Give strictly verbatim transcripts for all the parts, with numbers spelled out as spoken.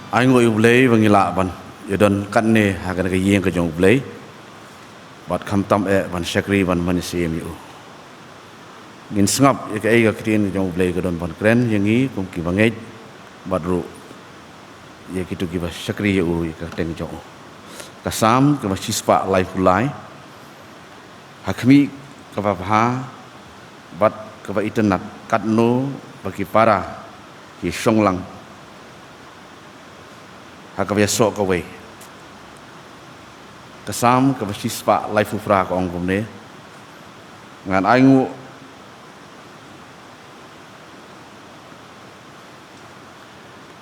Ai nguh ïa U Blei ba ngi lah ban ïadon katne ha kane ka ïing ka jong U Blei, bad khamtam eh ban shakri ban mynsiem ïa u. Ngin sngap ïa kaei ka ktien ka jong U Blei ka don ban kren ïa ngi kum ki bangeit, bad ruh ïa kito kiba shakri ïa u ïa ka kyrteng jong u. Ka Salm kaba shispah laiphew lai. Ha khmih kaba bha bad kaba itynnad, katno ba ki para ki shong lang ha kaba ïasoh kawei. Ka Salm kaba shispah laiphew phra ka ong kumne: Ngan ai nguh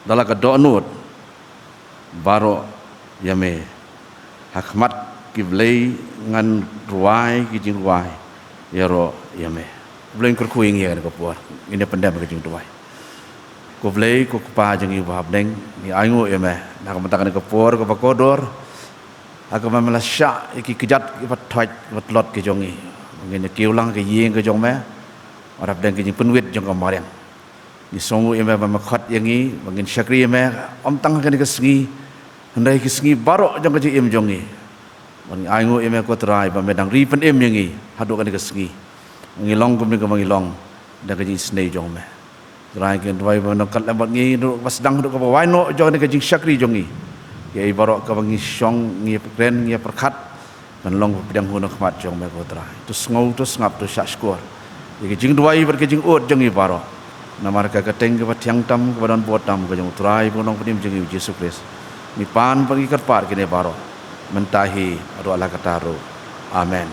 da la ka dohnud baroh ïa me. Ha khmat ki blei ngan rwai ki jingrwai ïaroh ïa me. Blei, ngin kyrkhu ïa ngi ha kane ka por, ngin ïa pyndem ha ka jingduwai. Ko Blei, ko Kpa jong ngi uba ha bneng, ngi ai nguh ïa me na ka bynta kane ka por kaba kordor, ha kaba me la shah ïa ki kjat kiba thoit kiba tlot ki jong ngi. Ngin ïa kiew lang ha ka ïing ka jong me, bad hapdeng ka jingpynwit jong ka mariang. Ngi sngewnguh ïa me ba me khot ïa ngi ba ngin shakri ïa me, ym tang ha kane ka sngi, hynrei ki sngi baroh jong ka jingim jong ngi. Bad ngi ai nguh ïa me ko Trai ba me dang ri pynim ïa ngi haduh kane ka sngi. Ngi long kumne kaba ngi long da ka jingisynei jong me. Trai, ngi duwai ba me nongkyndong lem bad ngi, naduh kaba sdang haduh kaba wai noh jong kane ka jingshakri jong ngi. Ïa i baroh kaba ngi shong, ngi ïa kren, ngi ïa pyrkhat, kan long ba pdiang hi na khmat jong me ko Trai. To sngew, to sngap, to shahshkor ïa ka jingduwai bad ka jingud jong ngi baroh. Namar ka kyrteng kaba thiang tam, kaba don bor tam ka jong u Trai bad u Nongpynim jong ngi u Jisu Khrist, ngi pan bad ngi kyrpad kine baroh, mynta hi bad la kata ruh. Amen.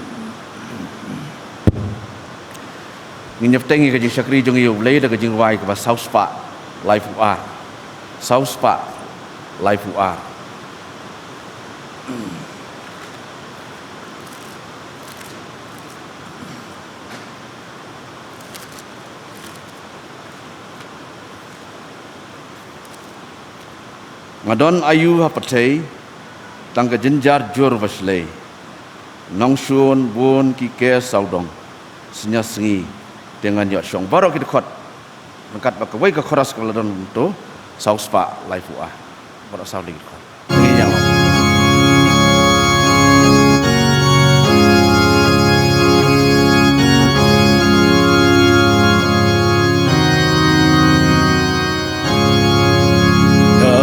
Ngin ïa bteng ïa ka jingshakri jong ngi ïa U Blei da ka jingrwai kaba saw spah laiphew ar. Saw spah laiphew ar. Nga don aïu ha pyrthei, tang ka jynjar jur ba shlei. Nongshun bun ki ker sawdong, sngi ar sngi te ngan ïoh shong. Baroh ki dkhot ryngkat bad kawei ka chorus kaba la don, to saw spah laiphew ar. Baroh saw lai ki dkhot. Ngi ïa Nga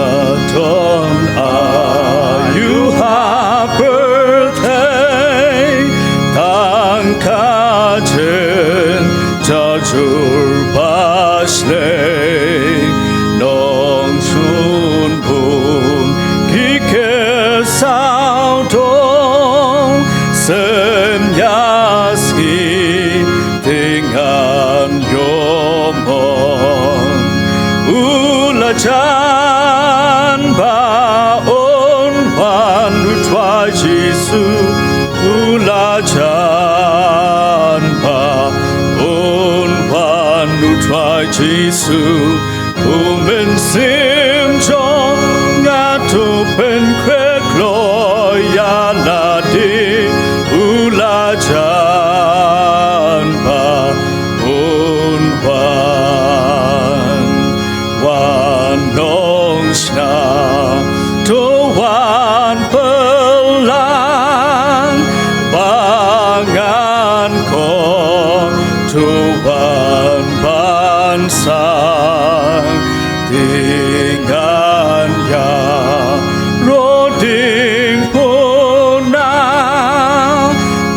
don aïu ha pyrthei, tang ka jynjar jur ba shlei. Nongshun bun ki ker sawdong, sngi ar sngi te ngan ïoh mon. U la jan bha, un wan u Trai Jisu. U la jan bha, un wan u Trai Jisu. U mynsiem jong nga to pynkhreh kloi ïa lade. U la jan bha, un wan. Wan nongshna, to wan pynlang, ba ngan khot, to wan ban sang. Te ngan ïaroh diengphna,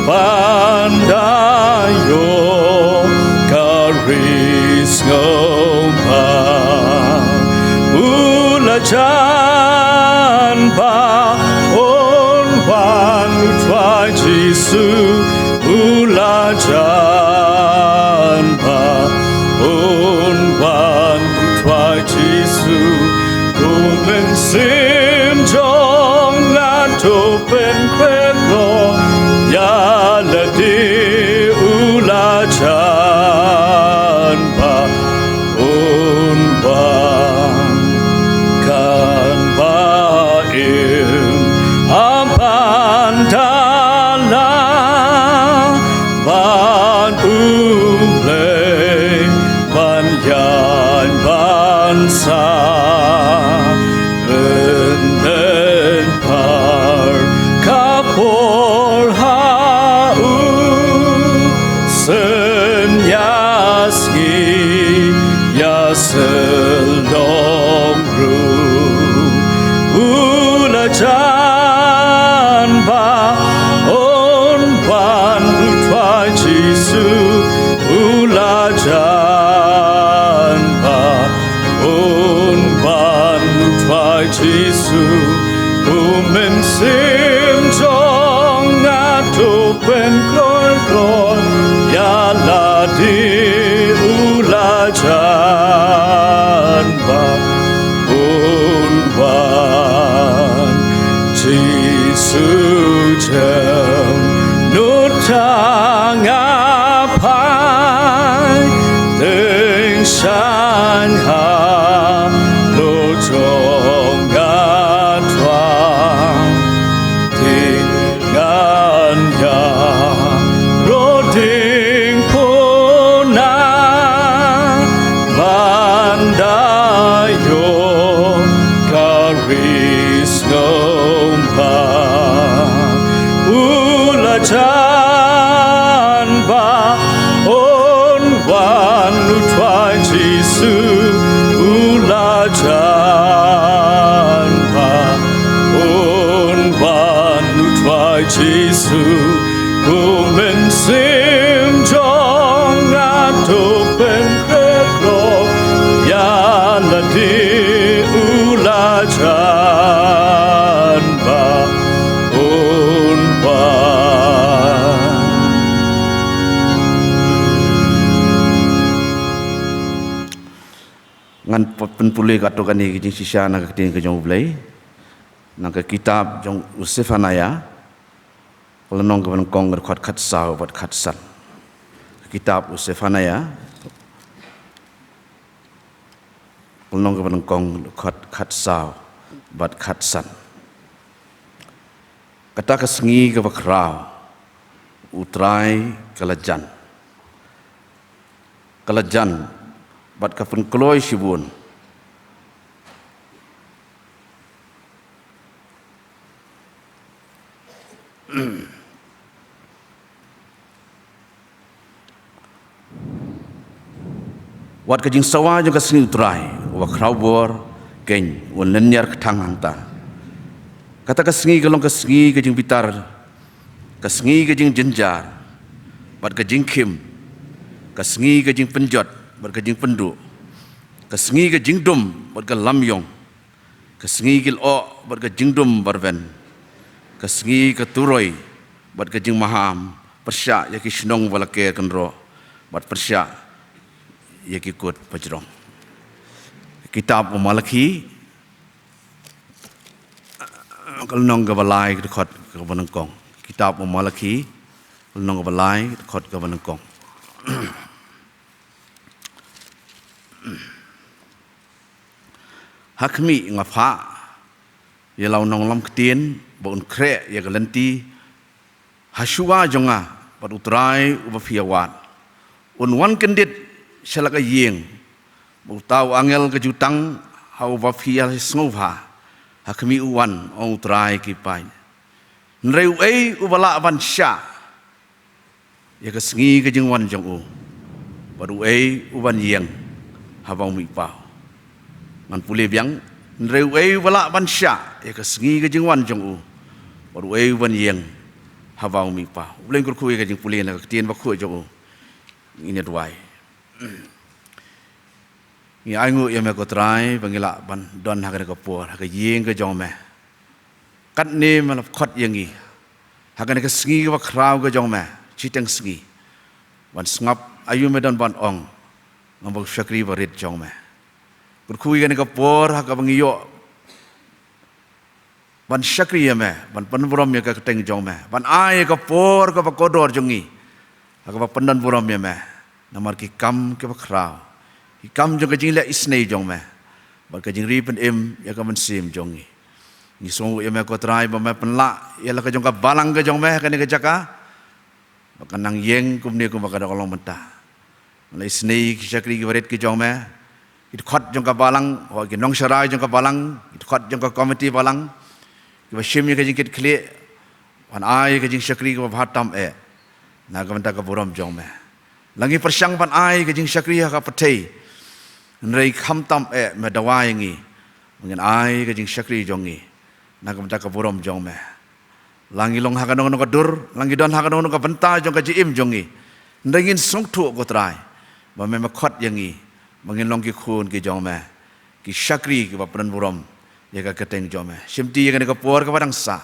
ban da ïoh ka ri sngewbha. U la jan bha, un wan u Trai Jisu. U la jan bha, un wan u Trai Jisu. U mynsiem jong nga to pynkhreh kloi ïa lade. U la jan bha, un wan. Kan ba im ha ban da lang bad U Blei, ban ïaid ban sah. Nut tang apai ding shan ha lo jong atwa. Ti ngan ya ro ding puna man da yo ka ri sngewbha. U la jan ba un wan u Trai Jisu, u la jan ba un wan u Trai Jisu, u mynsiem jong nga to pynkreh kloi ïa lade, u la jan ba un wan. Ngan pynpule katto katne ki jingshisha na ka ktien ka jong U Blei, na ka kitab jong u Sephaniah, ka lynnong kaba nyngkong, ka dkhot khatsaw bad khatsan. Ka kitab u Sephaniah, ka lynnong kaba nyngkong, dkhot khatsaw bad khatsan. Kata ka sngi kaba khraw, U Trai ka la jan. Ka la jan bad ka pynkloi shibun. Wat ka jingsawa jong ka sngi U Trai, uba khraw bor, keiñ un lynñiar kthang hangta. Kata ka sngi ka long ka sngi ka jingbitar, ka sngi ka jingjynjar bad ka jingkhim, ka sngi ka jingpynjot bad ka jingpynduh, ka sngi ka jingdum bad ka lamïong, ka sngi ki lyoh bad ka jingdum barben, ka sngi ka turoi bad ka jingmaham, pyrshah ïa ki shnong ba la ker kynroh bad pyrshah ïa ki kut pajrong. Kitab u Malakhi, ka lynnong kaba lai, ka dkhot kaba nyngkong. Kitab u Malakhi, ka lynnong kaba lai, ka dkhot kaba nyngkong. Ha khmih, nga phah ïa la u nonglam ktien ba un khreh ïa ka lynti ha shuwa jong nga, bad U Trai uba phi ïa wad un wan kyndit sha la ka ïing, bad uta u angel ka jutang ha uba phi ïa sngewbha. Ha khmih u wan, ong U Trai ki paid. Hynrei uei uba lah ban shah ïa ka sngi ka jingwan jong u, bad uei u ban ïeng haba u mih paw? Ngan pule biang. Hynrei uei uba lah ban shah ïa ka sngi ka jingwan jong u, bad uei u ban ïeng haba u mih paw? U Blei un kyrkhu ïa ka jingpule na ka ktien bakhuid jong u. Ngin ïa duwai. Ngi ainguh ïa me ko Trai ba ngi lah ban don ha kane ka por ha ka ïing ka jong me. Katne me la khot ïa ngi ha kane ka sngi kaba khraw ka jong me, shiteng sngi, ban sngap aïu me don ban ong na ka bynta u shakri barit jong me. Kyrkhu ïa kane ka por ha kaba ngi ïoh ban shakri ïa me, ban pynburom ïa ka kyrteng jong me, ban ai ïa ka por kaba kordor jong ngi ha kaba pyndonburom ïa me. Namar ki kam kiba khraw, ki kam jong ka jingleh isynei jong me, bad ka jingri pynim ïa ka mynsiem jong ngi. Ngi sngewnguh ïa me ko Trai ba me pynlah ïa la ka jong ka balang ka jong me ha kane ka jaka, ba kan nang ïeng kumne kumba ka dang long mynta. Me la isynei ki shakri ki barit ki jong me, ki dkhot jong ka balang, ho ki nongsharai jong ka balang, ki dkhot jong ka komiti balang, kiba shim ïa ka jingkitkhlieh ban ai ka jingshakri kaba bha tam eh na ka bynta ka burom jong me. La ngi pyrshang ban ai ka jingshakri ha ka pyrthei, hynrei kham tam eh me dawa ïa ngi ba ngin ai ka jingshakri jong ngi na ka bynta ka burom jong me. La ngi long ha kano kano ka dur, la ngi don ha kano kano ka bynta jong ka jingim jong ngi, hynrei ngin sngewthuh ko Trai ba me me khot ïa ngi ba ngin long ki khun ki jong me, ki shakri kiba pynburom ïa ka kyrteng jong me. Shimti ïa kane ka por kaba dang sah,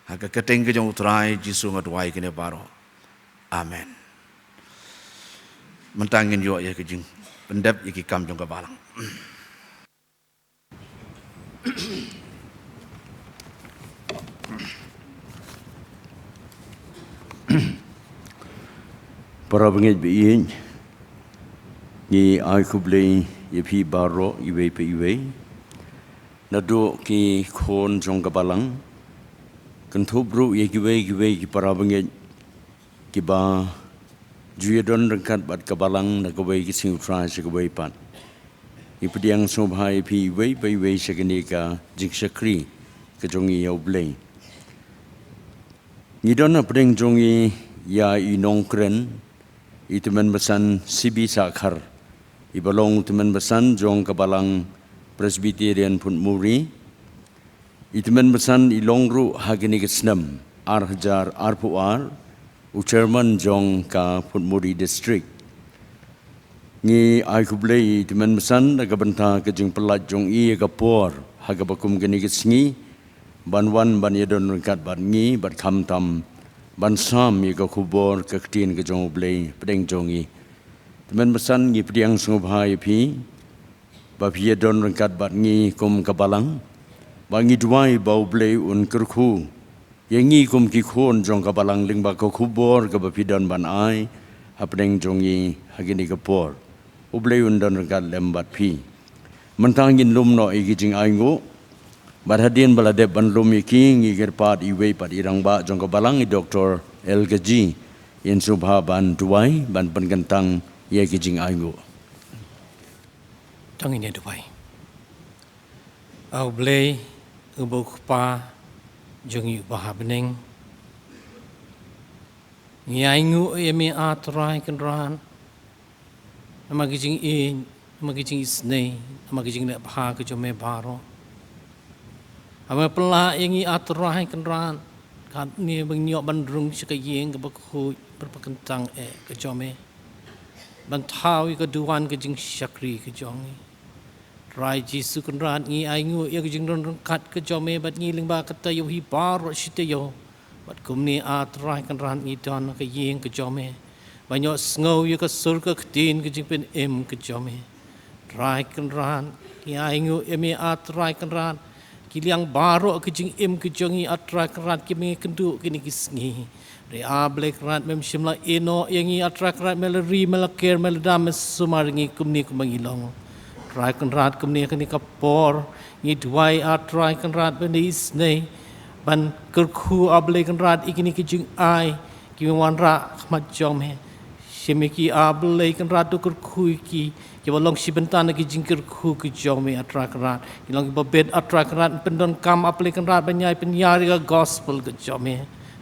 ha ka kyrteng ka jong u Trai Jisu nga duwai kine baroh. Amen. Mynta ngin ïoh ïa ka jingpyndep ïa ki kam jong ka balang. Para bangeit ba ïeit, ngi ai khublei ïa phi baroh iwei pa iwei. Naduh ki khun jong ka balang, kynthup ruh ïa kiwei kiwei ki para bangeit kiba ju ïadon ryngkat bad ka balang na kawei ka sngi U Trai sha kawei pat. Ngi pdiang sngewbha ïa phi iwei pa iwei sha kane ka jingshakri ka jong ngi ïa U Blei. Ngi don hapdeng jong ngi ïa i nongkren, i tymmen basan C B Sahkhar, iba long tymmen basan jong ka balang Presbyterian Phutmuri. I tymmen basan i long ruh ha kine ki snem ar hajar arphew ar u chairman jong ka Phutmuri District. Ngi ai khublei i tymmen basan na ka bynta ka jingpyllait jong i ïa ka por ha kaba kum kane ka sngi ban wan ban ïadon ryngkat bad ngi bad khamtam ban sam ïa ka khubor ka ktien ka jong U Blei hapdeng jong ngi. Tymmen basan ngi pdiang sngewbha ïa phi ba phi ïadon ryngkat bad ngi kum ka balang, ba ngi duwai ba U Blei un kyrkhu ïa ngi kum ki khun jong ka balang lyngba ka khubor kaba phi don ban ai hapdeng jong ngi ha kine ki por. U Blei un don ryngkat lem bad phi. Mynta ngin lum noh ïa ki jingainguh. Bad hadien ba la dep ban lum ïa ki, ngi kyrpad iwei pat i rangbah jong ka balang, i Doktor L K G, in sngewbha ban duwai ban pynkyntang ïa ki jingainguh. To ngin ïa duwai. A U Blei, uba U Kpa jong ngi uba ha bneng, ngi ainguh ïa me, A Trai Kynrad, namar ki jingïeit, namar ki jingisynei, namar ki jingleh bha ka jong me baroh. Haba me pynlah ïa ngi, A Trai Kynrad, katne ba ngin ïoh ban rung sha ka ïing kaba khuid, kaba kyntang eh ka jong me, ban thaw ïa ka duwan ka jingshakri ka jong ngi. Trai Jisu Kynrad, ngi ainguh ïa ka jingdon ryngkat ka jong me bad ngi lyngba kata, ïa u hi baroh shi taïew. Bad kumne, A Trai Kynrad, ngi don ha ka ïing ka jong me ban ïohsngew ïa ka sur ka ktien ka jingpynim ka jong me. Trai Kynrad, ngi ainguh ïa me, A Trai Kynrad, ki liang baroh ka jingim ka jong ngi, A Trai Kynrad, kiba ngi kynduh kine ki sngi. Hynrei A Blei Kynrad, mem shym la ïehnoh ïa ngi, A Trai Kynrad, me la ri, me la ker, me la dam, me sumar ïa ngi kumne kumba ngi long. Trai Kynrad, kumne kane ka por ngi duwai, A Trai Kynrad, ban da isynei ban kyrkhu, A Blei Kynrad, ïa kine ki jingai kiba wanrah ha khmat jong me. Shim ïa ki, A Blei Kynrad, to kyrkhu ïa ki, kiba long shi bynta na ki jingkyrkhu ki jong me, A Trai Kynrad. Ki long kiba bit, A Trai Kynrad, pyndonkam, A Blei Kynrad, ban ïai pynïar ïa ka gospel ka jong me.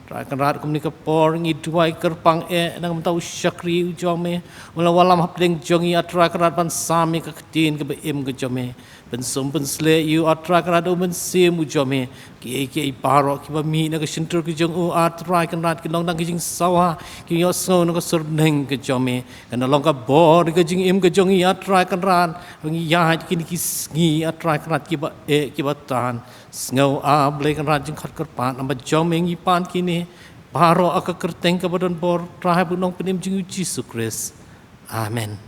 Trai Kynrad, kumne ka por ngi duwai kyrpang eh na ka bynta u shakri u jong me, u la wallam hapdeng jong ngi, A Trai Kynrad, ban sam ïa ka ktien kaba im ka jong me. Pynsum pynsleh ïa u, A Trai Kynrad, u Mynsiem u jong me. Kiei kiei baroh kiba mih na ka shyntur ka jong u, A Trai Kynrad, ki long tang ki jingsawa, ki ïohsngew na ka surneng ka jong me. Kan da long ka bor ka jingim ka jong ngi, A Trai Kynrad, ba ngi ïaid kine ki sngi, A Trai Kynrad, kiba eh kiba tan. Sngew, A Blei Kynrad, jingkhot kyrpad namar jong me ngi pan kine baroh ha ka kyrteng kaba don bor, Trai bad u Nongpynim jong ngi u Jisu Khrist. Amen.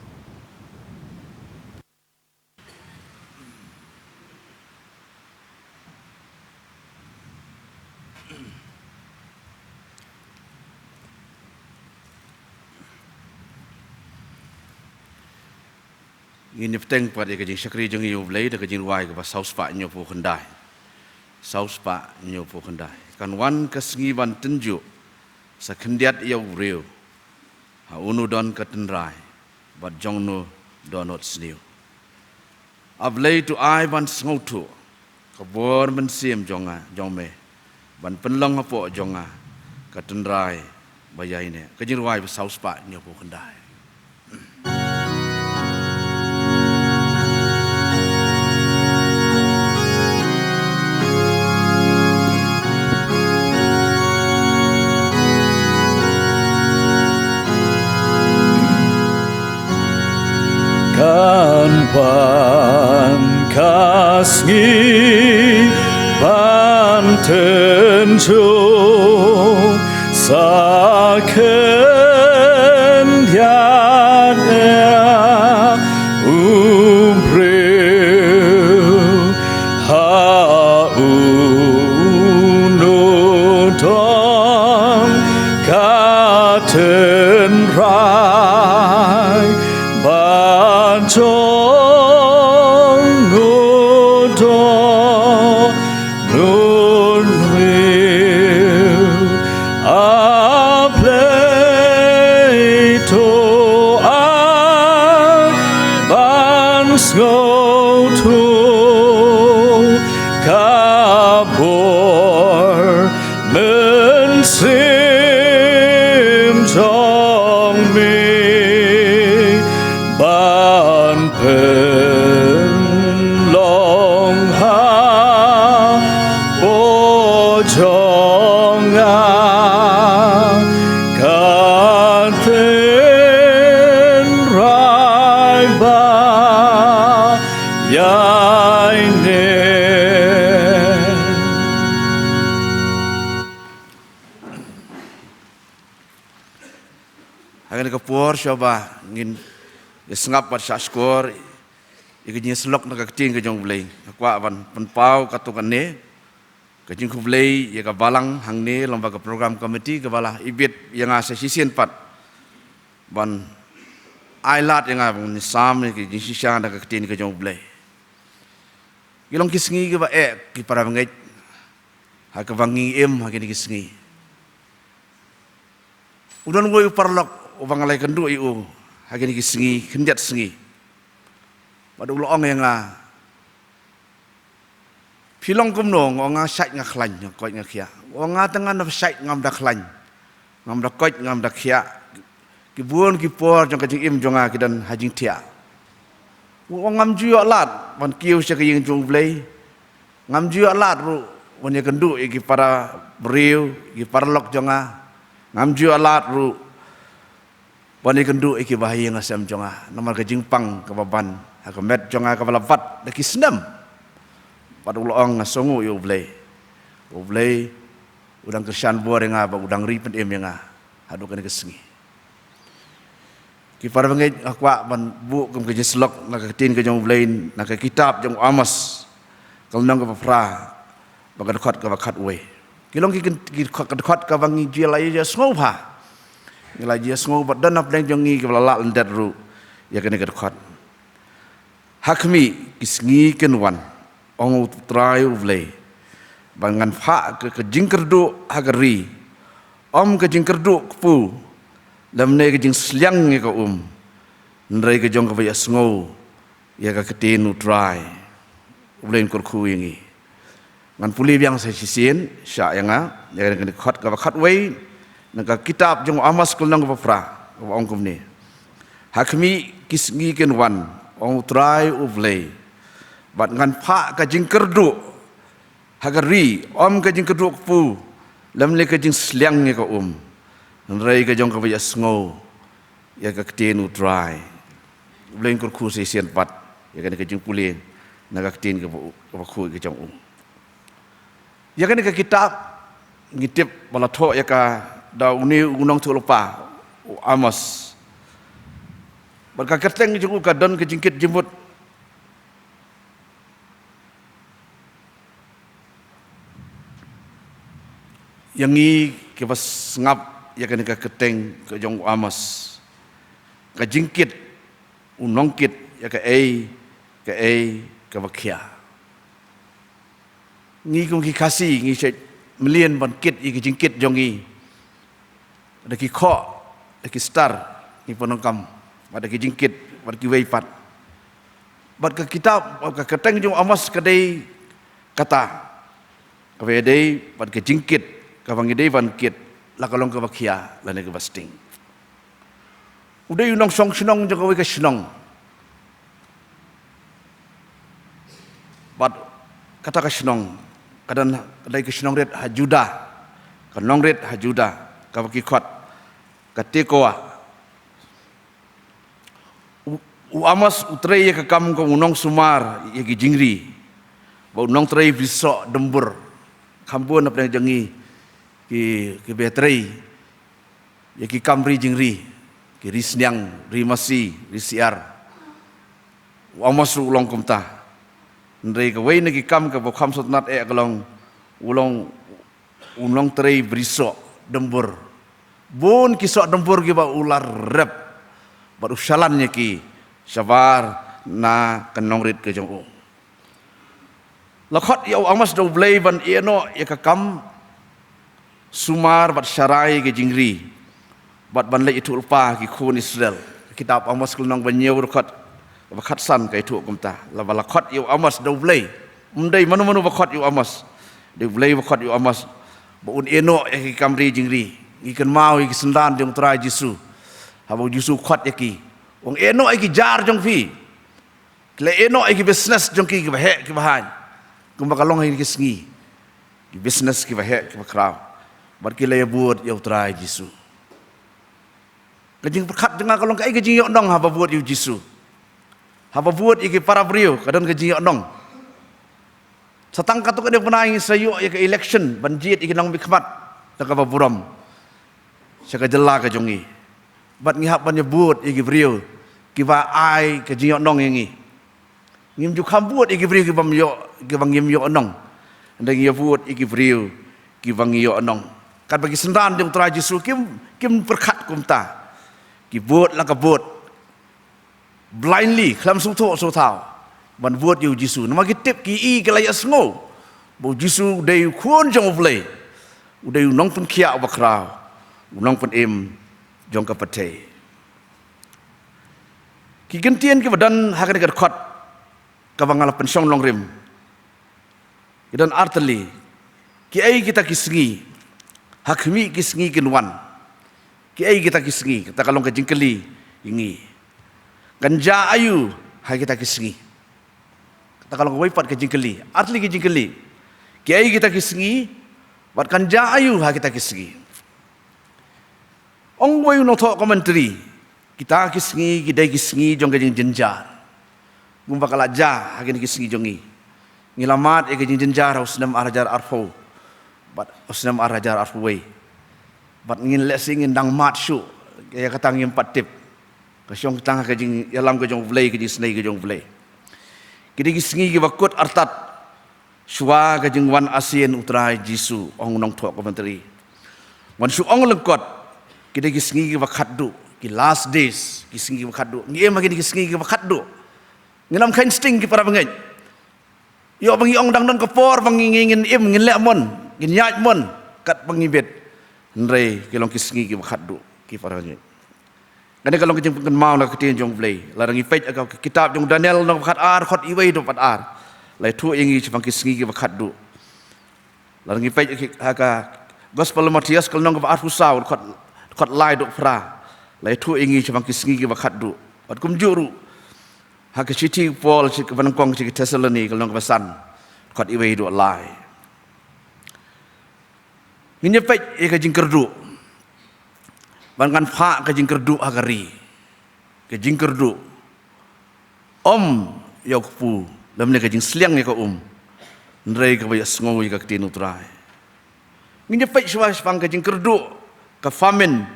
Ngin ïa bteng pat ïa ka jingshakri jong ngi ïa U Blei da ka jingrwai kaba saw spah hynñiew phew khyndai. Saw spah hynñiew phew khyndai. Kan wan ka sngi ban tynjuh sa khyndiat ïa u briew. Ha uno don ka tynrai bad jong uno dohnud sniew. A Blei, to ai ban sngewthuh ka bor mynsiem jong nga, jong me, ban pynlong hapoh jong nga ka tynrai ba ïaineh. Ka jingrwai ba saw spah hynñiew phew khyndai. Kan wan ka sngi ban tynjuh sa khyndiat ïa u briew, ha uno don ka tynrai. Ai ban jong u don nun wiu a plei to ai ban sngewthuh ka bor mynsiem jong me ban pynlong ha bor jong nga ka tynrai ba ïaineh. Ha kane ka por shuwa ba ngin ïa sngap bad shahshkor ïa ka jingïasyllok na ka ktien ka jong U Blei, nga kwah ban pynpaw katto katne ka jingkhublei ïa ka balang hangne lem bad ka program committee kaba la ibit ïa nga sa shisien pat ban ai lad ïa nga ban sam ïa ka jingshisha na ka ktien ka jong U Blei. Ki long ki sngi kiba eh ki para bangeit ha kaba ngi im ha kine ki sngi. U don uwei u paralok uba nga la ïakynduh ïa u ha kine ki sngi khyndiat sngi. Bad u la ong ïa nga, phi long kumno? Nga ong, nga shait nga khlaiñ, nga koit nga khiah. U ong, nga te ngan da shait, ngam da khlaiñ, ngam da koit, ngam da khiah. Ki bun ki por jong ka jingim jong nga ki don ha jingthiah. U ong, ngam ju ïoh lad ban kiew sha ka ïing jong U Blei. Ngam ju ïoh lad ruh ban ïakynduh ïa ki para briew, ki paralok jong nga. Ngam ju ïoh lad ruh ban ïakynduh ïa ki bahaïing hasem jong nga namar ka jingpang kaba ban ha ka met jong nga kaba la bat da ki snem. Bad u la ong, nga sngewnguh ïa U Blei. U Blei u dang kyrshan bor ïa nga bad u dang ri pynim ïa nga haduh kane ka sngi. Ki para bangeit, nga kwah ban buh kum ka jingïasyllok na ka ktien ka jong U Blei na ka kitab jong u Amos ka lynnong kaba phra bad ka dkhot kaba khatwei. Ki long ki, ki dkhot, ka dkhot kaba ngi ju la ïa sngew bha. Ngi la ïa sngew bad don na pdeng jong ngi kiba la lah lyndet ruh ïa kane ka dkhot. Ha khmih, ki sngi kin wan, ong U Trai U Blei, ba ngan phah ka, ka jingkyrduh ha ka ri, ym ka jingkyrduh kpu, lymne ka jingsliang ïa ka um, hynrei ka jong kaba ïa sngew ïa ka ktien U Trai. U Blei un kyrkhu ïa ngi. Ngan pule biang sa shisien, shah ïa nga, ïa kane ka dkhot kaba khatwei na ka kitab jong u Amos ka lynnong kaba phra, kaba ong kumne. Ha khmih, ki sngi kin wan, ong U Trai U Blei, bad ngan phah ka jingkyrduh ha ka ri, ym ka jingkyrduh kpu, lymne ka jingsliang ïa ka um, hynrei ka jong kaba ïa sngew ïa ka ktien U Trai. U Blei un kyrkhu sa shisien pat ïa kane ka jingpule na ka ktien kaba, kaba khuid ka jong u. Ïa kane ka kitab ngi tip ba la thoh ïa ka da une u nongïathuhlypa u Amos. Bad ka kyrteng jong u ka don ka jingkit jingmut ïa ngi kiba sngap ïa kane ka kyrteng ka jong u Amos. Ka jingkit, u nongkit ïa kaei kaei kaba khia. Ngi kum ki Khasi ngi shait mlien ban kit ïa ki jingkit jong ngi. Da ki khoh, da ki star, ngi pyndonkam bad da ki jingkit bad kiwei pat. Bad ka kitab, bad ka kyrteng jong u Amos ka dei kata, kaba ïadei bad ka jingkit kaba ngi dei ban kit, la ka long kaba khia lane kaba sting. U dei u nongshong shnong jong kawei ka shnong. Bad kata ka shnong ka don, ka dei ka shnong rit ha Judah, ka nong rit ha Judah, kaba ki khot ka Tekoa. U, u Amos u trei ïa ka kam kum u nongsumar ïa ki jingri, bad u nongtrei brisoh dymbur. Kham bun na pdeng jong ngi ki, kiba trei ïa ki kam ri jingri, ki ri sniang, ri masi, ri siar. U Amos ruh u long kumta. Hynrei kawei na ki kam kaba u kham sngewtynnat eh ka long, u long u nongtrei brisoh dymbur. Bun ki soh dymbur kiba u la rep bad u shalan ïa ki shabar na ka nongrit ka jong u. La khot ïa u Amos da U Blei ban ïehnoh ïa ka kam sumar bad sharai ka jingri bad ban leit ïathuh lypa ki khun Israel. Kitab Amos ka lynnong ba hynñiew dkhot ba khatsan ka ïathuh kumta. La ba la khot ïa u Amos da U Blei. Ym dei mano mano ba khot ïa u Amos. Dei U Blei ba khot ïa u Amos ba un ïehnoh ïa ki kam ri jingri. Ngi kynmaw ïa ki synran jong U Trai Jisu. Haba U Jisu khot ïa ki, u ong ïehnoh ïa ki jar jong phi. Ki la ïehnoh ïa ki business jong ki kiba heh kiba haiñ. Kumba ka long ha kine ki sngi. Ki business kiba heh kiba khraw. Bad ki la ïa bud ïa U Trai Jisu. Ka jingpyrkhat jong nga ka long kaei ka jingïohnong haba bud ïa U Jisu. Haba bud ïa ki para briew ka don ka jingïohnong. Sa tang katto katne bnai ngi sa ïoh ïa ka election ban jied ïa ki nongmihkhmat da kaba burom sha ka jylla ka jong ngi. Bad ngi hap ban ïa bud ïa ki briew kiba ai ka jingïohnong ïa ngi. Ngim ju kham bud ïa ki briew kiba ym ïoh, kiba ngim ïohnong. Hynrei ngi ïa bud ïa ki briew kiba ngi ïohnong. Katba ki synran jong U Trai Jisu kim, kim pyrkhat kumta. Ki bud la ka bud blindly, khlem sngewthuh sngewthaw, ban bud ïa U Jisu. Namar ki tip, ki i, ki la ïa sngew ba U Jisu u dei u Khun jong U Blei, u dei u nongpynkhiah uba khraw, u nongpynim jong ka pyrthei. Ki kyntien kiba don ha kane ka dkhot kaba nga la pynshong nongrim ki don artylli. Kiei kita ki sngi? Ha khmih ki sngi kin wan. Kiei kita ki sngi? Kata ka long ka jingkylli ïa ngi. Kan jia aïu ha kita ki sngi? Kata ka long kawei pat ka jingkylli. Artylli ki jingkylli. Kiei kita ki sngi? Bad kan jia aïu ha kita ki sngi? Ong uwei u nongthoh commentary, kita ki sngi ki dei ki sngi jong ka jingjynjar. Kumba ka la jia ha kine ki sngi jong ngi. Ngi la mad ïa ka jingjynjar ha u snem ar hajar arphew bad u snem ar hajar arphew wei. Bad ngin lehse ngin dang mad shuh, ïa kata ngim pat tip. Ka shong tang ha ka jingïalam ka jong U Blei, ka jingisynei ka jong U Blei. Ki dei ki sngi kiba kut artat shuwa ka jingwan arsien U Trai Jisu, ong u nongthoh commentary. Wan shu ong lyngkot, ki dei ki sngi kiba khatduh, ki last days, ki sngi kiba khatduh. Ngi im ha kine ki sngi kiba khatduh. Ngin ym kheiñ sting ki para bangeit. Ïoh ba ngi ong dang don ka por ba ngi, ngi, ngin im, ngin leh mon, ngin ïaid mon, katba ngi bit. Hynrei ki long ki sngi kiba khatduh, ki para bangeit. Kane ka long ka jingpynkynmaw na ka ktien jong U Blei. Lada ngi peit ha ka kitab jong u Daniel lynnong ba khatar, dkhot wei haduh ba ar. La ïathuh ïa ngi shaphang ki sngi kiba khatduh. Lada ngi peit ha ka Gospel Mathaios ka lynnong kaba arphew saw, dkhot, dkhot lai haduh phra. La ïathuh ïa ngi shaphang ki sngi kiba khatduh. Bad kumjuh ruh ha ka shithi u Paul sha ki ba nyngkong sha ki Thessaloni ka lynnong kaba san, dkhot wei haduh lai. Ngin ïa peit ïa ka jingkyrduh. Ban ngan phah ka jingkyrduh ha ka ri. Ka jingkyrduh. Ym ïa u kpu, lymne ka jingsliang ïa ka um. Hynrei kaba ïa sngew ïa ka ktien U Trai. Ngin ïa peit shuwa shaphang ka jingkyrduh, ka famine.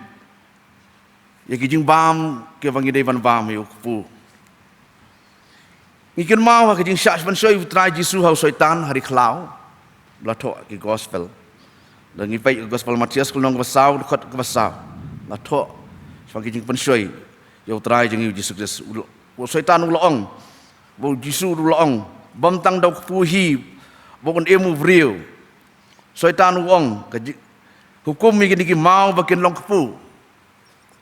Ïa ki jingbam kiba ngi dei ban bam ïa u kpu. Ngi kynmaw ha ka jingshah pynshoi U Trai Jisu ha u Soitan ha ri khlaw. Ba la thoh ha ki gospel. Lada ngi peit ha ka Gospel Mathaios ka lynnong kaba saw, dkhot kaba saw. La thoh shaphang ki jingpynshoi ïa U Trai jong ngi U Jisu Khrist. U, u Soitan u la ong, ba U Jisu u la ong, bym tang da u kpu hi ba un im u briew. Soitan u ong, ka ji-, hukum ïa kine ki maw ba kin long kpu.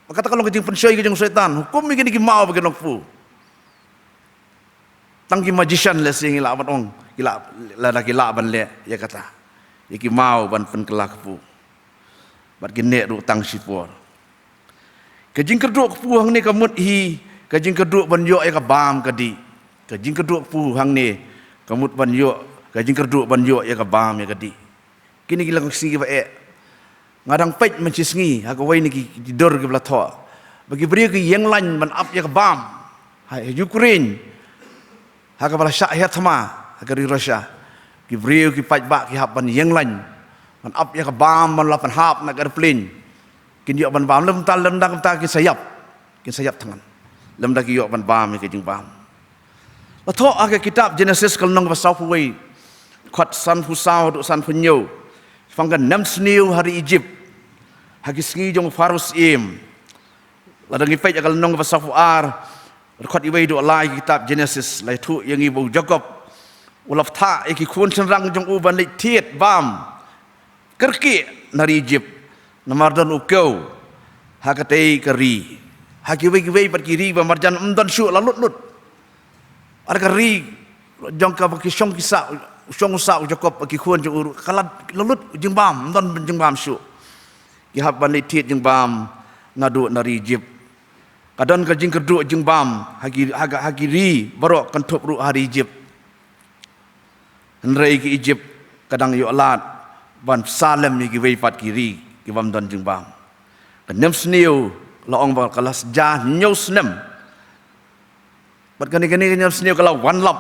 Ba kata ka long ka jingpynshoi ka jong u Soitan, hukum ïa kine ki maw ba kin long kpu. Tang ki magician lehse ngi lah ban ong, ki lah, lada ki lah ban leh ïa kata. Ïa ki maw ban pynkylla kpu. Bad kin neh ruh tang shipor. Ka jingkyrduh kpu hangne ka mut hi ka jingkyrduh ban ïoh ïa ka bam ka dih. Ka jingkyrduh kpu hangne ka mut ban ïoh, ka jingkyrduh ban ïoh ïa ka bam ïa ka dih. Kine ki long ki sngi kiba eh. Nga dang peit mynshisngi ha kawei na ki, ki dur kiba la thoh ba ki briew ki ïeng lain ban ap ïa ka bam ha Ukraine, ha kaba la shah hiar thma ha ka ri Russia. Ki briew ki paidbah ki hap ban ïeng lain ban ap ïa ka bam, ban la pynhap na ka airplane. Kin ïoh ban bam, lymda, lymda kumta kin sa ïap. Kin sa ïap thngan lymda ki ïoh ban bam ïa ka jingbam. La thoh ha ka kitab Genesis ka lynnong kaba sawphew wei, dkhot sanphew saw haduh sanphew hynñiew, shaphang ka nemsniew ha ri Ijipt, ha ki sngi jong u Pharaoh syiem. Lada ngi peit ïa ka lynnong ba saphew ar, dkhot iwei haduh lai kitab Genesis, la ïathuh ïa ngi ba u Jakob u la pynthah ïa ki khun shynrang jong u ban leit thied bam kyrkieh na ri Ijip, namar don u kew ha katei ka ri. Ha kiwei kiwei pat ki ri ba marjan ym don shuh, la lut lut. Ar ka ri jong kaba ki shong ki sah, u shong u sah u Jakob, ki khun jong u ruh, ka la lut jingbam, ym don jingbam shuh. Ki hap ban leit thied jingbam naduh na ri Ijip. Ka don ka jingkyrduh jingbam ha ki, ha ka, ha ki ri baroh, kynthup ruh ha ri Ijip. Hynrei ki Ijip ka dang ïoh lad ban pynsahlem ïa kiwei pat ki ri ki bym don jingbam. Ka niam sniew, la ong ba ka la shu jia hynñiew snem. Bad kane, kane ka niam sniew ka la wanlap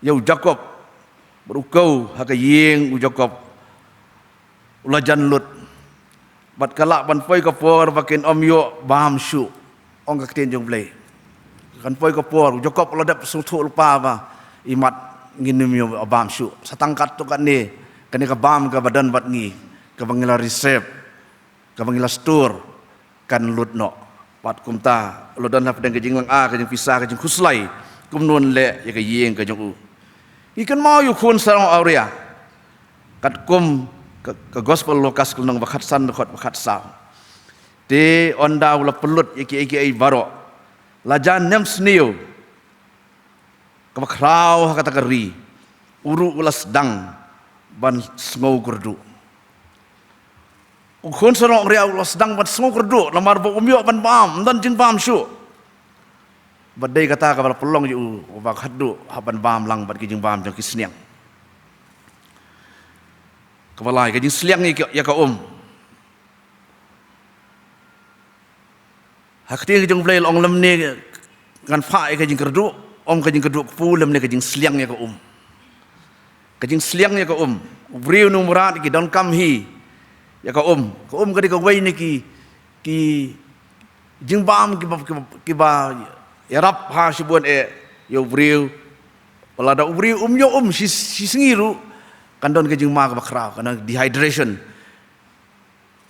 ïa u Jakob. Bad u kew ha ka ïing u Jakob u la jan lut. Bad ka lah ban poi ka por ba kin ym ïoh bam shuh, ong ka ktien jong u Blei. Kan poi ka por, u Jakob u la dep sngewthuh lypa ba imat ngin ym ïoh bam shuh. Sa tang katto katne, kane ka bam kaba don bad ngi, kaba ngi la reserve, kaba ngi la store, kan lut noh. Bad kumta u la don hapdeng ka jinglynga, ka jingpisa, ka jingkhuslai kumno un leh ïa ka ïing ka jong u. Ngi kynmaw ïa u khun sarong awria, katkum ka, ka Gospel Lukas ka lynnong ba khatsan, dkhot ba khatsaw. Te ynda u la pynlut ïa kiei kiei baroh, la jan niam sniew kaba khraw ha kata ka ri, u ruh u la sdang ban sngewkyrduh. U khun sarong awria u la sdang ban sngewkyrduh namar ba um ïoh ban bam, ym don jingbam shuh. Bad dei kata kaba la pynlong ïa u ba khatduh hap ban bam lang bad ki jingbam jong ki sniang. Kaba lai, ka jingsliang ïa ka, ïa ka um. Ha ka ktien ka jong u Blei la ong lymne ngan phah ïa ka jingkyrduh, ym ka jingkyrduh kpu, lymne ka jingsliang ïa ka um. Ka jingsliang ïa ka um. U briew ne u mrad ki donkam hi ïa ka um. Ka um ka dei kawei na ki, ki jingbam kiba, kiba, kiba ïarap ha shibun eh ïa u briew. Lada u briew um ïoh um shi, shi sngi ruh, kan don ka jingma kaba khraw, kan don dehydration.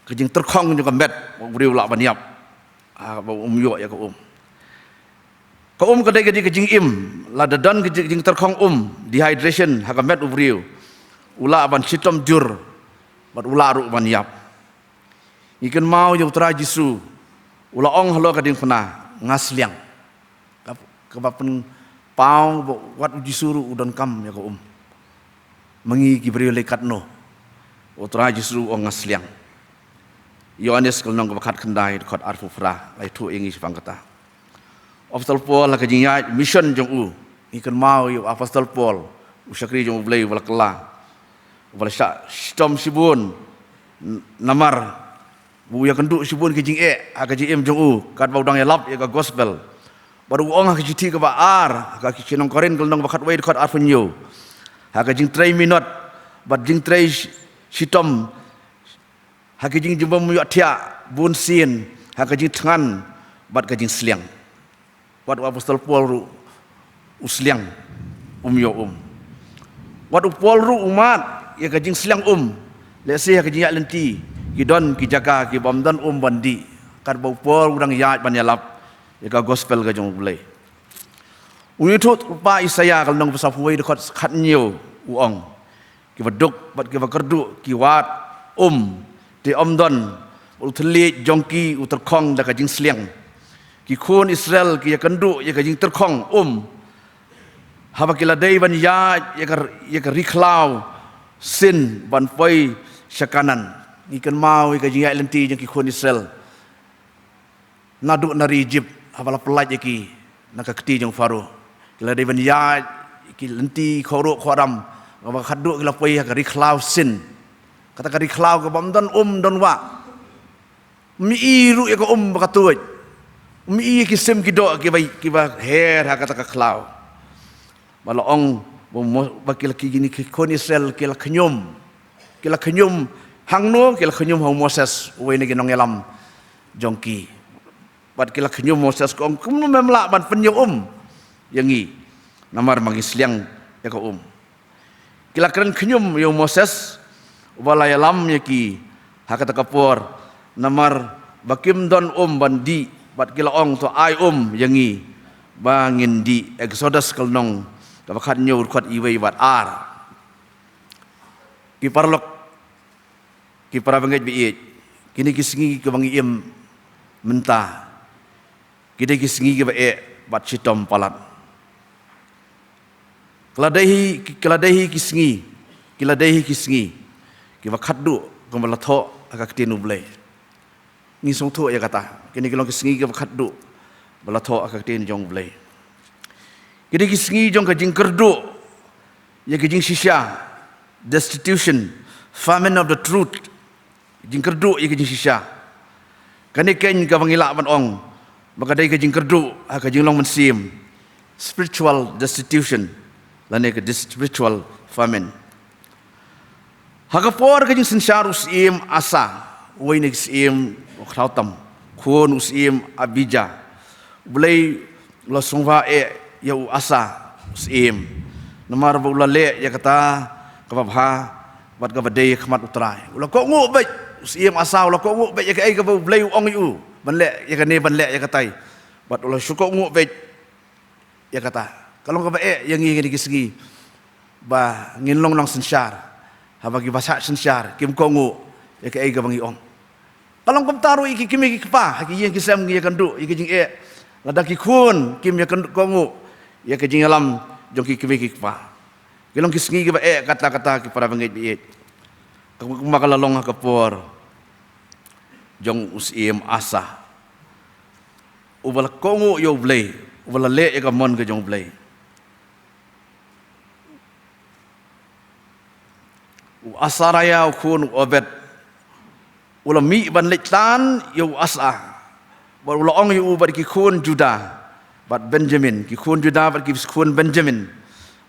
Ka jingtyrkhong jong ka met, u briew u lah ban ïap haba um ïoh ïa ka um. Ka um ka dei, ka dei ka jingim, lada don ka jing, jingtyrkhong um, dehydration, ha ka met u briew, u lah ban shitom jur bad u lah ruh ban ïap. Ngi kynmaw ïa u Trai Jisu, u la ong halor ka diengphna, nga sliang. Kab-, kaba pynpaw ba wat u Jisu ruh u donkam ïa ka um. Ma ngi ki briew lei katno? U Trai Jisu u ong nga sliang. Ïoannis ka lynnong kaba khatkhyndai, dkhot arphew phra, la ïathuh ïa ngi shaphang kata. U Apostol Paul ha ka jingïaid mission jong u, ngi kynmaw ïa u Apostol Paul, u shakri jong u Blei uba la kylla, uba la shah shitom shibun, n-, namar ba u ïakynduh shibun ki jingeh ha ka jingim jong u, katba u dang ïalap ïa ka gospel. Bad u ong ha ka shithi kaba ar, ha ka shi nong Korinth ka lynnong ba khatwei, dkhot arphew hynñiew, ha ka jingtrei minot bad jingtrei shi-, shitom, ha ka jingjubab ym ïohthiah, bunsien ha ka jingthngan bad ka jingsliang. Wat u Apostol Paul ruh u sliang, um ïoh um. Wat u Paul ruh u mad ïa ka jingsliang um. Lehse ha ka jingïaid lynti ki don ki jaka ki bym don um ban dih, katba u Paul u dang ïaid ban ïalap ïa ka gospel ka jong u Blei. U ïathuh lypa Isaïah ka lynnong ba saphew wei, dkhot khathynñiew, u ong, kiba duk bad kiba kyrduh ki wad um, te ym don, bad u thylliej jong ki u tyrkhong da ka jingsliang. Ki khun Israel ki ïakynduh ïa ka jingtyrkhong um haba ki la dei ban ïaid ïa ka, ïa ka ri khlaw Sin ban poi sha Kanaan. Ngi kynmaw ïa ka jingïaid lynti jong ki khun Israel naduh na ri Ijip, haba la pyllait ïa ki na ka kti jong u Pharaoh. Ki la dei ban ïaid ki lynti khawruh khawram, haba khatduh ki la poi ha ka ri khlaw Sin. Kata ka ri khlaw kaba ym don um don wah. Ym i ruh ïa ka um ba ka tuid. Ym i ïa ki sim ki doh kiba, kiba her ha kata ka khlaw. Ba la ong ba mo-, ba ki la, ki, kine ki khun Israel ki la khñium. Ki la khñium hangno? Ki la khñium ha u Moses, uwei na ki nongïalam jong ki. Bad ki la khñium Moses, ki ong, kumno mem lah ban pynïoh um ïa ngi, namar ma ngi sliang ïa ka um. Ki la kren khñium ïa u Moses uba la ïalam ïa ki ha kata ka por, namar ba kim don um ban dih Bad ki la ong, to ai um ïa ngi ba ngin dih. Exodus ka lynnong kaba khathynñiew, dkhot wei bad ar. Ki paralok, ki para bangeit ba ïeit, kine ki sngi kiba ngi im mynta, ki dei ki sngi kiba eh bad shitom palat. Ki la dei hi, ki la dei hi ki sngi, ki la dei hi ki sngi kiba khatduh kumba la thoh ha ka ktien U Blei. Ngi sngewthuh ïa kata, kine ki long ki sngi kiba khatduh ba la thoh ha ka ktien jong U Blei. Ki dei ki sngi jong ka jingkyrduh ïa ka jingshisha, destitution, famine of the truth. Jingkyrduh ïa ka jingshisha. Kane keiñ kaba ngi lah ban ong ba ka dei ka jingkyrduh ha ka jinglong mynsiem, spiritual destitution, lane ka dis-, spiritual famine. Ha ka por ka jingsynshar u syiem Asa, uwei na ki syiem u khlaw tam, khun u syiem Abija, U Blei u la sngewbha eh ïa u Asa u syiem, namar ba u la leh ïa kata kaba bha bad kaba dei ha khmat U Trai. U la kohnguh beit, u syiem Asa u la kohnguh beit ïa kaei kaba U Blei u ong ïa u ban leh, ïa kane ban leh, ïa katai. Bad u la shu kohnguh beit ïa kata. Ka long kaba eh ïa ngi ha kine ki sngi ba ngin long nongsynshar, haba kiba sah synshar kim kohnguh ïa kaei kaba ngi ong. Ka long kumta ruh ïa ki kmie ki kpa ha ki ïing ki sem, ngi ïakynduh ïa ka jingeh lada ki khun kim ïakynduh, kohnguh ïa ka jingïalam jong ki kmie ki kpa. Ki long ki sngi kiba eh katta katta, ki para bangeit ba ïeit. Kumba ka la long ha ka por jong u syiem Asa, uba la kohnguh ïa U Blei, uba la leh ïa ka mon ka jong U Blei. U Asarïa u khun u Obed u la mih ban leit tan ïa u Asa, bad u la ong ïa u bad ki khun Judah bad Benjamin, ki khun Judah bad ki khun Benjamin,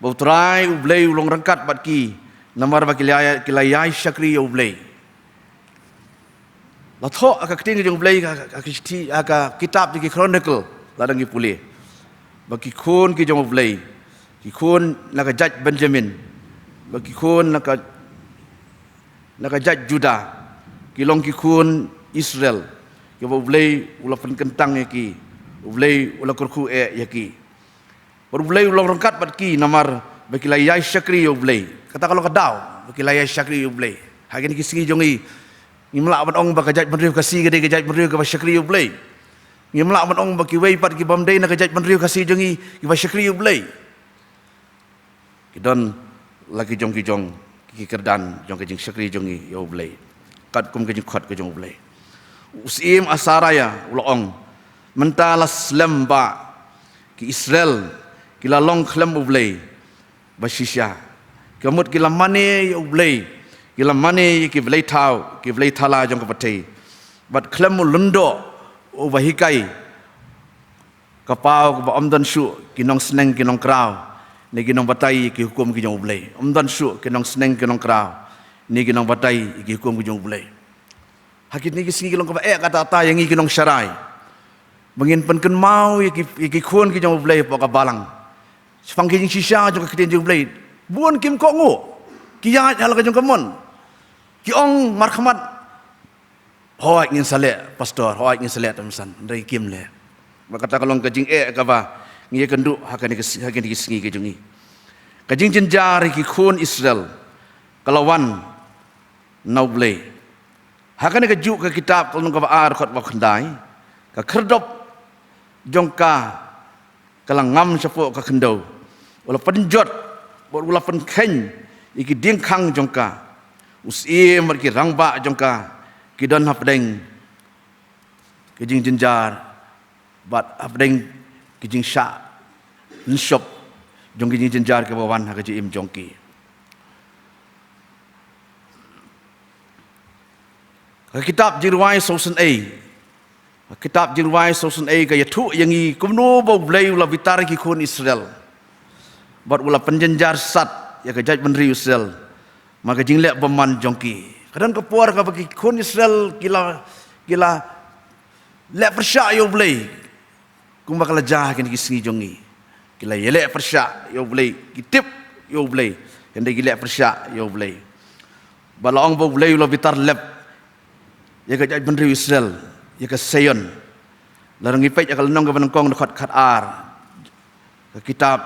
ba U Trai U Blei u long ryngkat bad ki, namar ba ki la, ki la ïai shakri ïa U Blei. La thoh ha ka ktien ka jong U Blei, ha ka, ha ka shithi, ha ka kitab jong ki Chronicle, lada ngi pule, ba ki khun ki jong U Blei, ki khun na ka jait Benjamin, ba ki khun na ka, na ka jait Judah, ki long ki khun Israel, kiba U Blei u la pynkyntang ïa ki, U Blei u la kyrkhu eh ïa ki. Bad U Blei u long ryngkat bad ki namar ba ki la ïai shakri ïa U Blei. Kata ka long ka daw ba ki la ïai shakri ïa U Blei. Ha kine ki sngi jong ngi, ngim lah ban ong ba ka jaitbynriew Khasi ka dei ka jaitbynriew kaba shakri ïa U Blei. Ngim lah ban ong ba kiwei pat ki bym dei na ka jaitbynriew Khasi jong ngi kiba shakri ïa U Blei. Ki don la ki jong ki jong ki kyrdan jong ka jingshakri jong ngi ïa U Blei, katkum ka jingkhot ka jong U Blei. U syiem Asarïa u la ong, mynta la slem ba ki Israel ki la long khlem U Blei ba shisha. Ka mut ki la mane ïa U Blei, ki la mane ïa ki blei thaw, ki blei thala jong ka pyrthei, bad khlem u lyngdoh uba hikai ka paw kaba ym don shuh ki nongsneng ki nongkraw ne ki nongbatai ïa ki hukum ki jong U Blei. Ym don shuh ki nongsneng ki nongkraw ne ki nongbatai ïa ki hukum ki jong U Blei. Ha kine ki sngi ki long kaba eh katta katta ïa ngi ki nongsharai, ba ngin pynkynmaw ïa ki, ïa ki khun ki jong U Blei hapoh ka balang shaphang ki jingshisha jong ka ktien jong U Blei. Bun kim kohnguh, ki ïaid ha la ka jong ka mon, ki ong markhmat, hooid ngin sa leh pastor, hooid ngin sa leh tamsan, hynrei kim leh. Bad kata ka long ka jingeh kaba ngi ïakynduh ha kane ka s-, ha kine ki sngi ki jong ngi. Ka jingjynjar ïa ki khun Israel ka la wan na U Blei. Ha kane kajuh ka kitab Ka Lynnong kaba ar, dkhot ba khyndai, ka khyrdop jong ka ka la ngam shapoh ka khyndew. U la pynjot bad u la pynkheiñ ïa ki diengkhang jong ka. U syiem bad ki rangbah jong ka ki don hapdeng ka jingjynjar bad hapdeng ka jingshah lynshop jong ka jingjynjar kaba wan ha ka jingim jong ki. Ka kitab Jingrwai sawsynei, ka kitab Jingrwai sawsynei ka ïathuh ïa ngi kumno ba U Blei u la bitar ïa ki khun Israel bad u la pynjynjar sat ïa ka jaitbynriew Israel. Ma ka jingleh bymman jong ki, ka don ka por kaba ki khun Israel ki la, ki la leh pyrshah ïa U Blei. Kumba ka la jia ha kine ki sngi jong ngi, ki la ïaleh pyrshah ïa U Blei, ki tip ïa U Blei, hynrei ki leh pyrshah ïa U Blei. Ba la ong ba U Blei u la bitar lep ïa ka jaitbynriew Israel, ïa ka Seion. Lada ngi peit ïa ka lynnong kaba nyngkong, dkhot khatar, ka kitab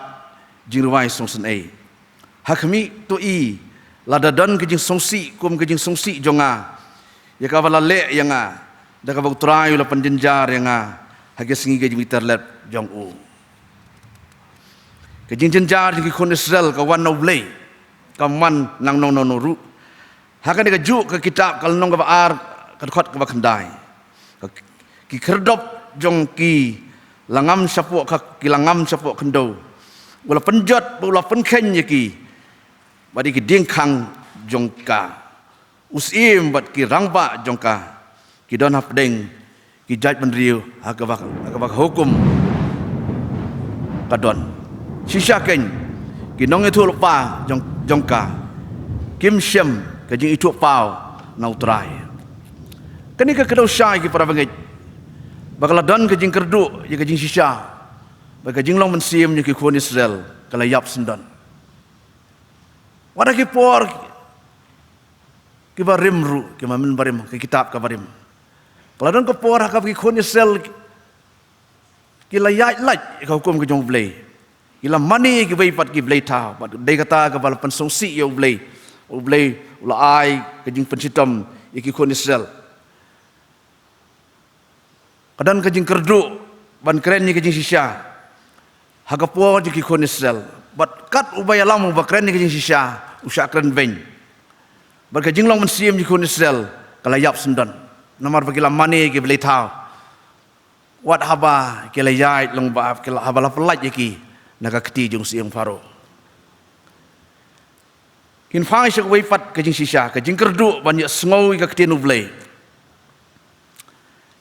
Jingrwai Songsynei. Ha khmih to i, lada don ka jingsngewsih kum ka jingsngewsih jong nga, ïa kaba la leh ïa nga da kaba U Trai u la pynjynjar ïa nga ha ki sngi ka jingbitar lep jong u. Ka jingjynjar jong ki khun Israel ka wan na U Blei, kam wan nangno nangno ruh. Ha kane kajuh ka kitab, ka lynnong kaba ar, ka dkhot kaba khyndai. Ka, ki khyrdop jong ki la ngam shapoh ka, ki la ngam shapoh khyndew. U la pynjot bad u la pynkheiñ ïa ki bad ïa ki diengkhang jong ka. U syiem bad ki rangbah jong ka ki don hapdeng ki jaitbynriew ha kaba, ha kaba ka hukum ka don. Shisha keiñ, ki nongïathuhlypa jong, jong ka kim shem ka jingithuhpaw na U Trai. Kane ka kdew shai, ki parabangeit, ba ka la don ka jingkyrduh ïa ka jingshisha bad ka jinglong mynsiem jong ki khun Israel ka la ïap syndon. Wat ha ki por kiba rim ruh, kiba mynbarim, ki kitab kaba rim, ka la don ka por ha kaba ki khun Israel ki la ïaid lait ïa ka hukum ka jong U Blei. Ki la mane ïa kiwei pat ki blei thaw, bad dei kata kaba la pynsngewsih ïa U Blei. U Blei u la ai ka jingpynshitom ïa ki khun Israel. Ka don ka jingkyrduh ban kren ïa ka jingshisha ha ka por jong ki khun Israel. Bad kat uba ïalam uba kren ïa ka jingshisha, u shah kren beiñ. Bad ka jinglong mynsiem jong ki khun Israel ka la ïap syndon, namar ba ki la mane ïa ki blei thaw. Wat haba ki la ïaid long ba ki la, haba la pyllait ïa ki na ka kti jong u syiem Pharaoh. Kin phai sha kawei pat ka jingshisha, ka jingkyrduh ban ïohsngew ïa ka ktien U Blei.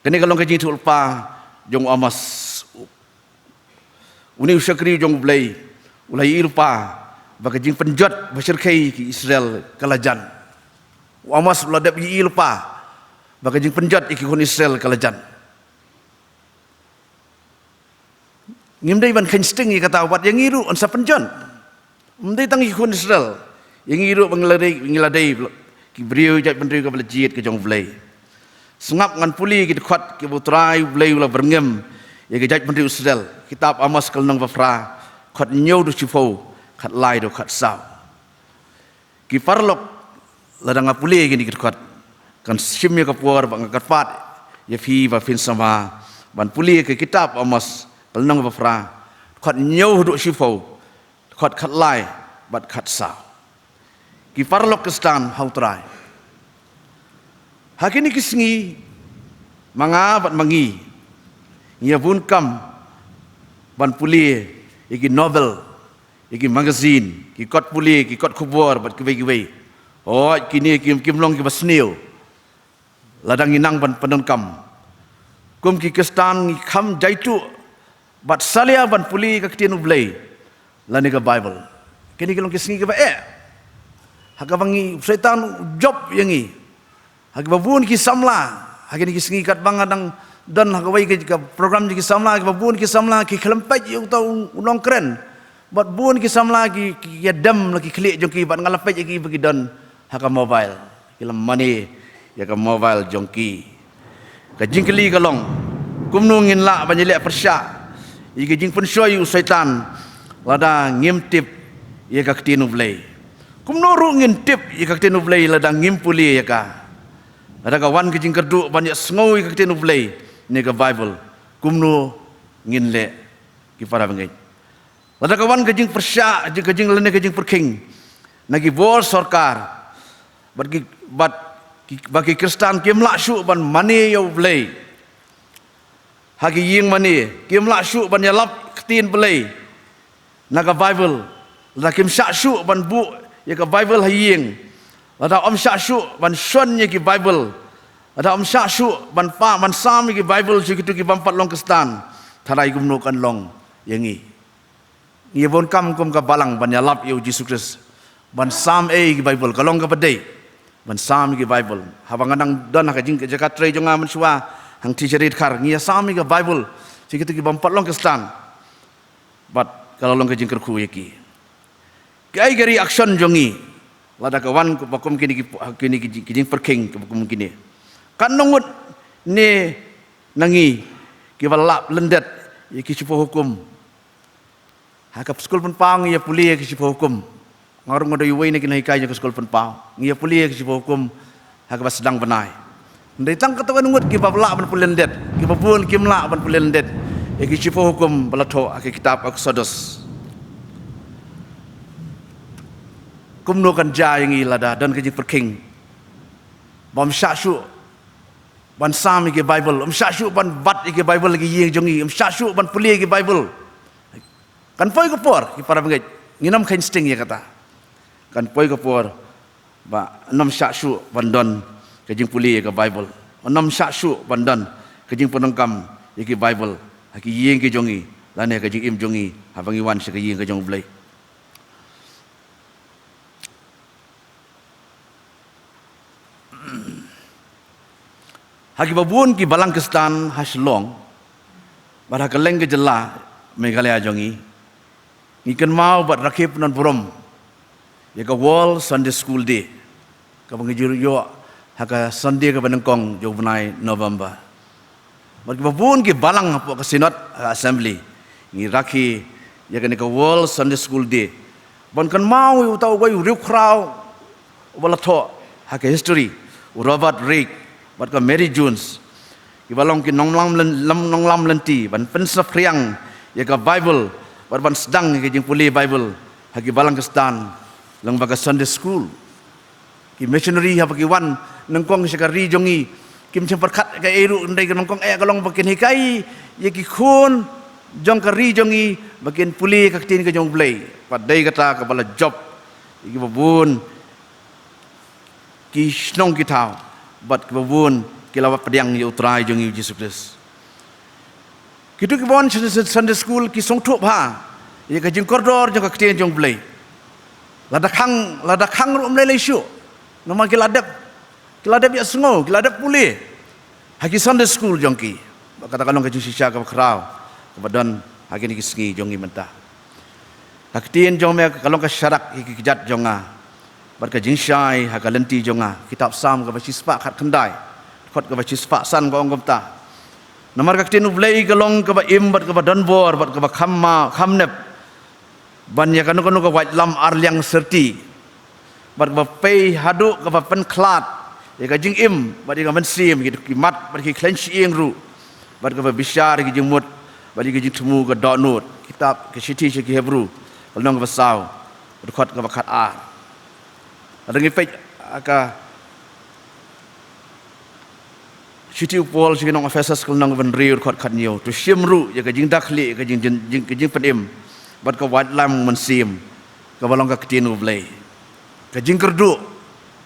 Kane ka long ka jingïathuhlypa jong u Amos. Une u shakri jong U Blei u la ïohi lypa ba ka jingpynjot bashyrkhei ïa ki Israel ka la jan. U Amos u la dep ïohi lypa ba ka jingpynjot ïa ki khun Israel ka la jan. Ngim dei ban kheiñ sting ïa kata, wat ïa ngi ruh yn sa pynjot. Ym dei tang ïa ki khun Israel, ïa ngi ruh ba ngi la dei, ngi la dei ki briew jaitbynriew kaba la jied ka jong U Blei. Sngap, ngan pule ki dkhot kiba U Trai U Blei u la byrngem ïa ka jaitbynriew Israel. Kitab Amos ka lynnong ba phra, dkhot hynñiew haduh shiphew, khatlai haduh khatsaw. Ki paralok, lada nga pule ïa kine ki dkhot, kan shim ïa ka por bad nga kyrpad ïa phi ba phin sngewbha ban pule ïa ka kitab Amos ka lynnong ba phra, dkhot hynñiew haduh shiphew, dkhot khatlai bad khatsaw. Ki paralok Khristan ha U Trai, ha kine ki sngi ma nga bad ma ngi ngi ïa bun kam ban pule ïa ki novel, ïa ki magazine, ki kot pule, ki kot khubor bad kiwei kiwei. Hooid, kine kim, kim long kiba sniew lada ngi nang ban pyndonkam. Kum ki Khristan ngi kham jaituh bad salia ban pule ïa ka ktien U Blei lane ka Bible. Kine ki long ki sngi kiba eh ha kaba ngi, u Soitan u jop ïa ngi ha kiba bun ki samla. Ha kine ki sngi katba nga dang don ha kawei ka, ka program jong ki samla, ha kiba bun ki samla ki khlem peit ïa uta u, u nongkren. Bad bun ki samla ki, ki ïa dem la ki khlieh jong ki bad nga la peit ïa ki ba ki don ha ka mobile, ki la mane ïa ka mobile jong ki. Ka jingkylli ka long, kumno ngin lah ban ïaleh pyrshah ïa ka jingpynshoi u Soitan lada ngim tip ïa ka ktien U Blei? Kumno ruh ngin tip ïa ka ktien U Blei lada ngim pule ïa ka? Lada ka wan ka jingkyrduh ban ïohsngew ïa ka ktien U Blei ne ka Bible, kumno ngin leh, ki parabangeit? Lada ka wan ka jingpyrshah, jing, ka jing, lane ka jingpyrkhing na ki bor sorkar bad ki, bad ki, ba ki Khristan kim lah shuh ban mane ïa U Blei ha ki ïing mane, kim lah shuh ban ïalap ktien Blei na ka Bible, lada kim shah shuh ban buh ïa ka Bible ha ïing, lada ym shah shuh ban shon ïa ki Bible, lada ym shah shuh ban pah, ban sam ïa ki Bible sha kito ki bym pat long Khristan, tharai kumno kan long ïa ngi? Ngi ïa bun kam kum ka balang ban ïalap ïa U Jisu Khrist, ban sam ei ïa ki Bible, ka long kaba dei ban sam ïa ki Bible. Haba nga dang don ha ka jing, ka jaka trei jong nga mynshuwa hangtei sha Ri Dkhar, ngi ïa sam ïa ki Bible sha kito ki bym pat long Khristan. Bad ka la long ka jingkyrkhu ïa ki. Kaei ka reaction jong ngi lada ka wan kaba kum kine ki, kine ki, ki jingpyrkhing kaba kum kine? Katno ngut ne na ngi kiba lah lyndet ïa ki shiphew hukum. Ha ka skul pynpaw ngi ïa pule ïa ki shiphew hukum. Nga ruh nga dei uwei na ki nonghikai jong ka skul pynpaw. Ngi ïa pule ïa ki shiphew hukum ha kaba sdang bnai. Hynrei tang katto katne ngut kiba lah ban pule lyndet, kiba bun kim lah ban pule lyndet ïa ki shiphew hukum ba la thoh ha ka kitab Eksodos. Kumno kan jia ïa ngi lada don ka jingpyrkhing ba ym shah shuh ban sam ïa ki Baibl, ym shah shuh ban bat ïa ki Baibl ha ki ïing jong ngi, ym shah shuh ban pule ïa ki Baibl. Kan poi ka por, ki para bangeit, ngin ym kheiñ sting ïa kata. Kan poi ka por ba ym shah shuh ban don ka jingpule ïa ka Baibl, ym shah shuh ban don ka jingpyndonkam ïa ki Baibl ha ki ïing ki jong ngi lane ka jingim jong ngi haba ngi wan sha ka ïing ka jong U Blei. Ha kiba bun ki balang Khristan ha Shillong bad ha kylleng ka jylla Meghalaya jong ngi, ngi kynmaw bad rakhe pynban burom ïa ka World Sunday School Day, kaba ngi ju ïoh ha ka Sunday kaba nyngkong jong u bnai November. Bad kiba bun ki balang hapoh ka Synod, ha ka Assembly, ngi rakhe ïa kane ka World Sunday School Day ban kynmaw ïa uta uwei u riewkhraw uba la thoh ha ka history, u Robert Raikes bad ka Mary Jones, kiba long ki nonglam lyn-, lam-, nonglam lynti ban pynsaphriang ïa ka Baibl bad ban sdang ïa ka jingpule Baibl ha ki balang Khristan lyngba ka Sunday School. Ki missionary haba ki wan nyngkong sha ka ri jong ngi, kim shym pyrkhat kaei ruh, hynrei ka nyngkong eh ka long ba kin hikai ïa ki khun jong ka ri jong ngi ba kin pule ka ktien ka jong U Blei. Bad dei kata kaba la jop ïa kiba bun ki shnong ki thaw bad kiba bun ki la wad pdiang ïa U Trai jong ngi U Jisu Khrist. Kito kiba wan Sunday, Sunday School ki sngewthuh bha ïa ka jingkordor jong ka ktien jong U Blei. Lada khang, lada khang ruh ym lei lei shuh, namar ki la dep, ki la dep ïa sngew, ki la dep pule ha ki Sunday School jong ki. Bad kata ka long ka jingshisha kaba khraw kaba don ha kine ki sngi jong ngi mynta. Ka ktien jong me ka long ka sharak ïa ki kjat jong nga bad ka jingshai ha ka lynti jong nga. Kitab Salm kaba shispah khatkhyndai, dkhot kaba shispah san ka ong kumta: Namar ka ktien U Blei ka long kaba im bad kaba donbor bad kaba kham ma-, kham nep ban ïa kano kano ka waitlam ar liang syrti, bad kaba pei haduh kaba pynkhlad ïa ka jingim bad ïa ka mynsiem, ïa ki mat bad ki khlaiñ shyieng ruh, bad kaba bishar ïa ki jingmut bad ïa ki jingthmu ka dohnud. Kitab ka shithi sha ki Hebru, ka lynnong kaba saw, dkhot kaba khatar. Lada ngi peit ha ka shithi u Paul sha ki nong Ephesus, ka lynnong kaba hynriew, dkhot khathynñiew: To shim ruh ïa ka jingdakhlieh, ïa ka jing, jing, jing, ka jingpynim bad ka waitlam mynsiem, kaba long ka ktien U Blei. Ka jingkyrduh,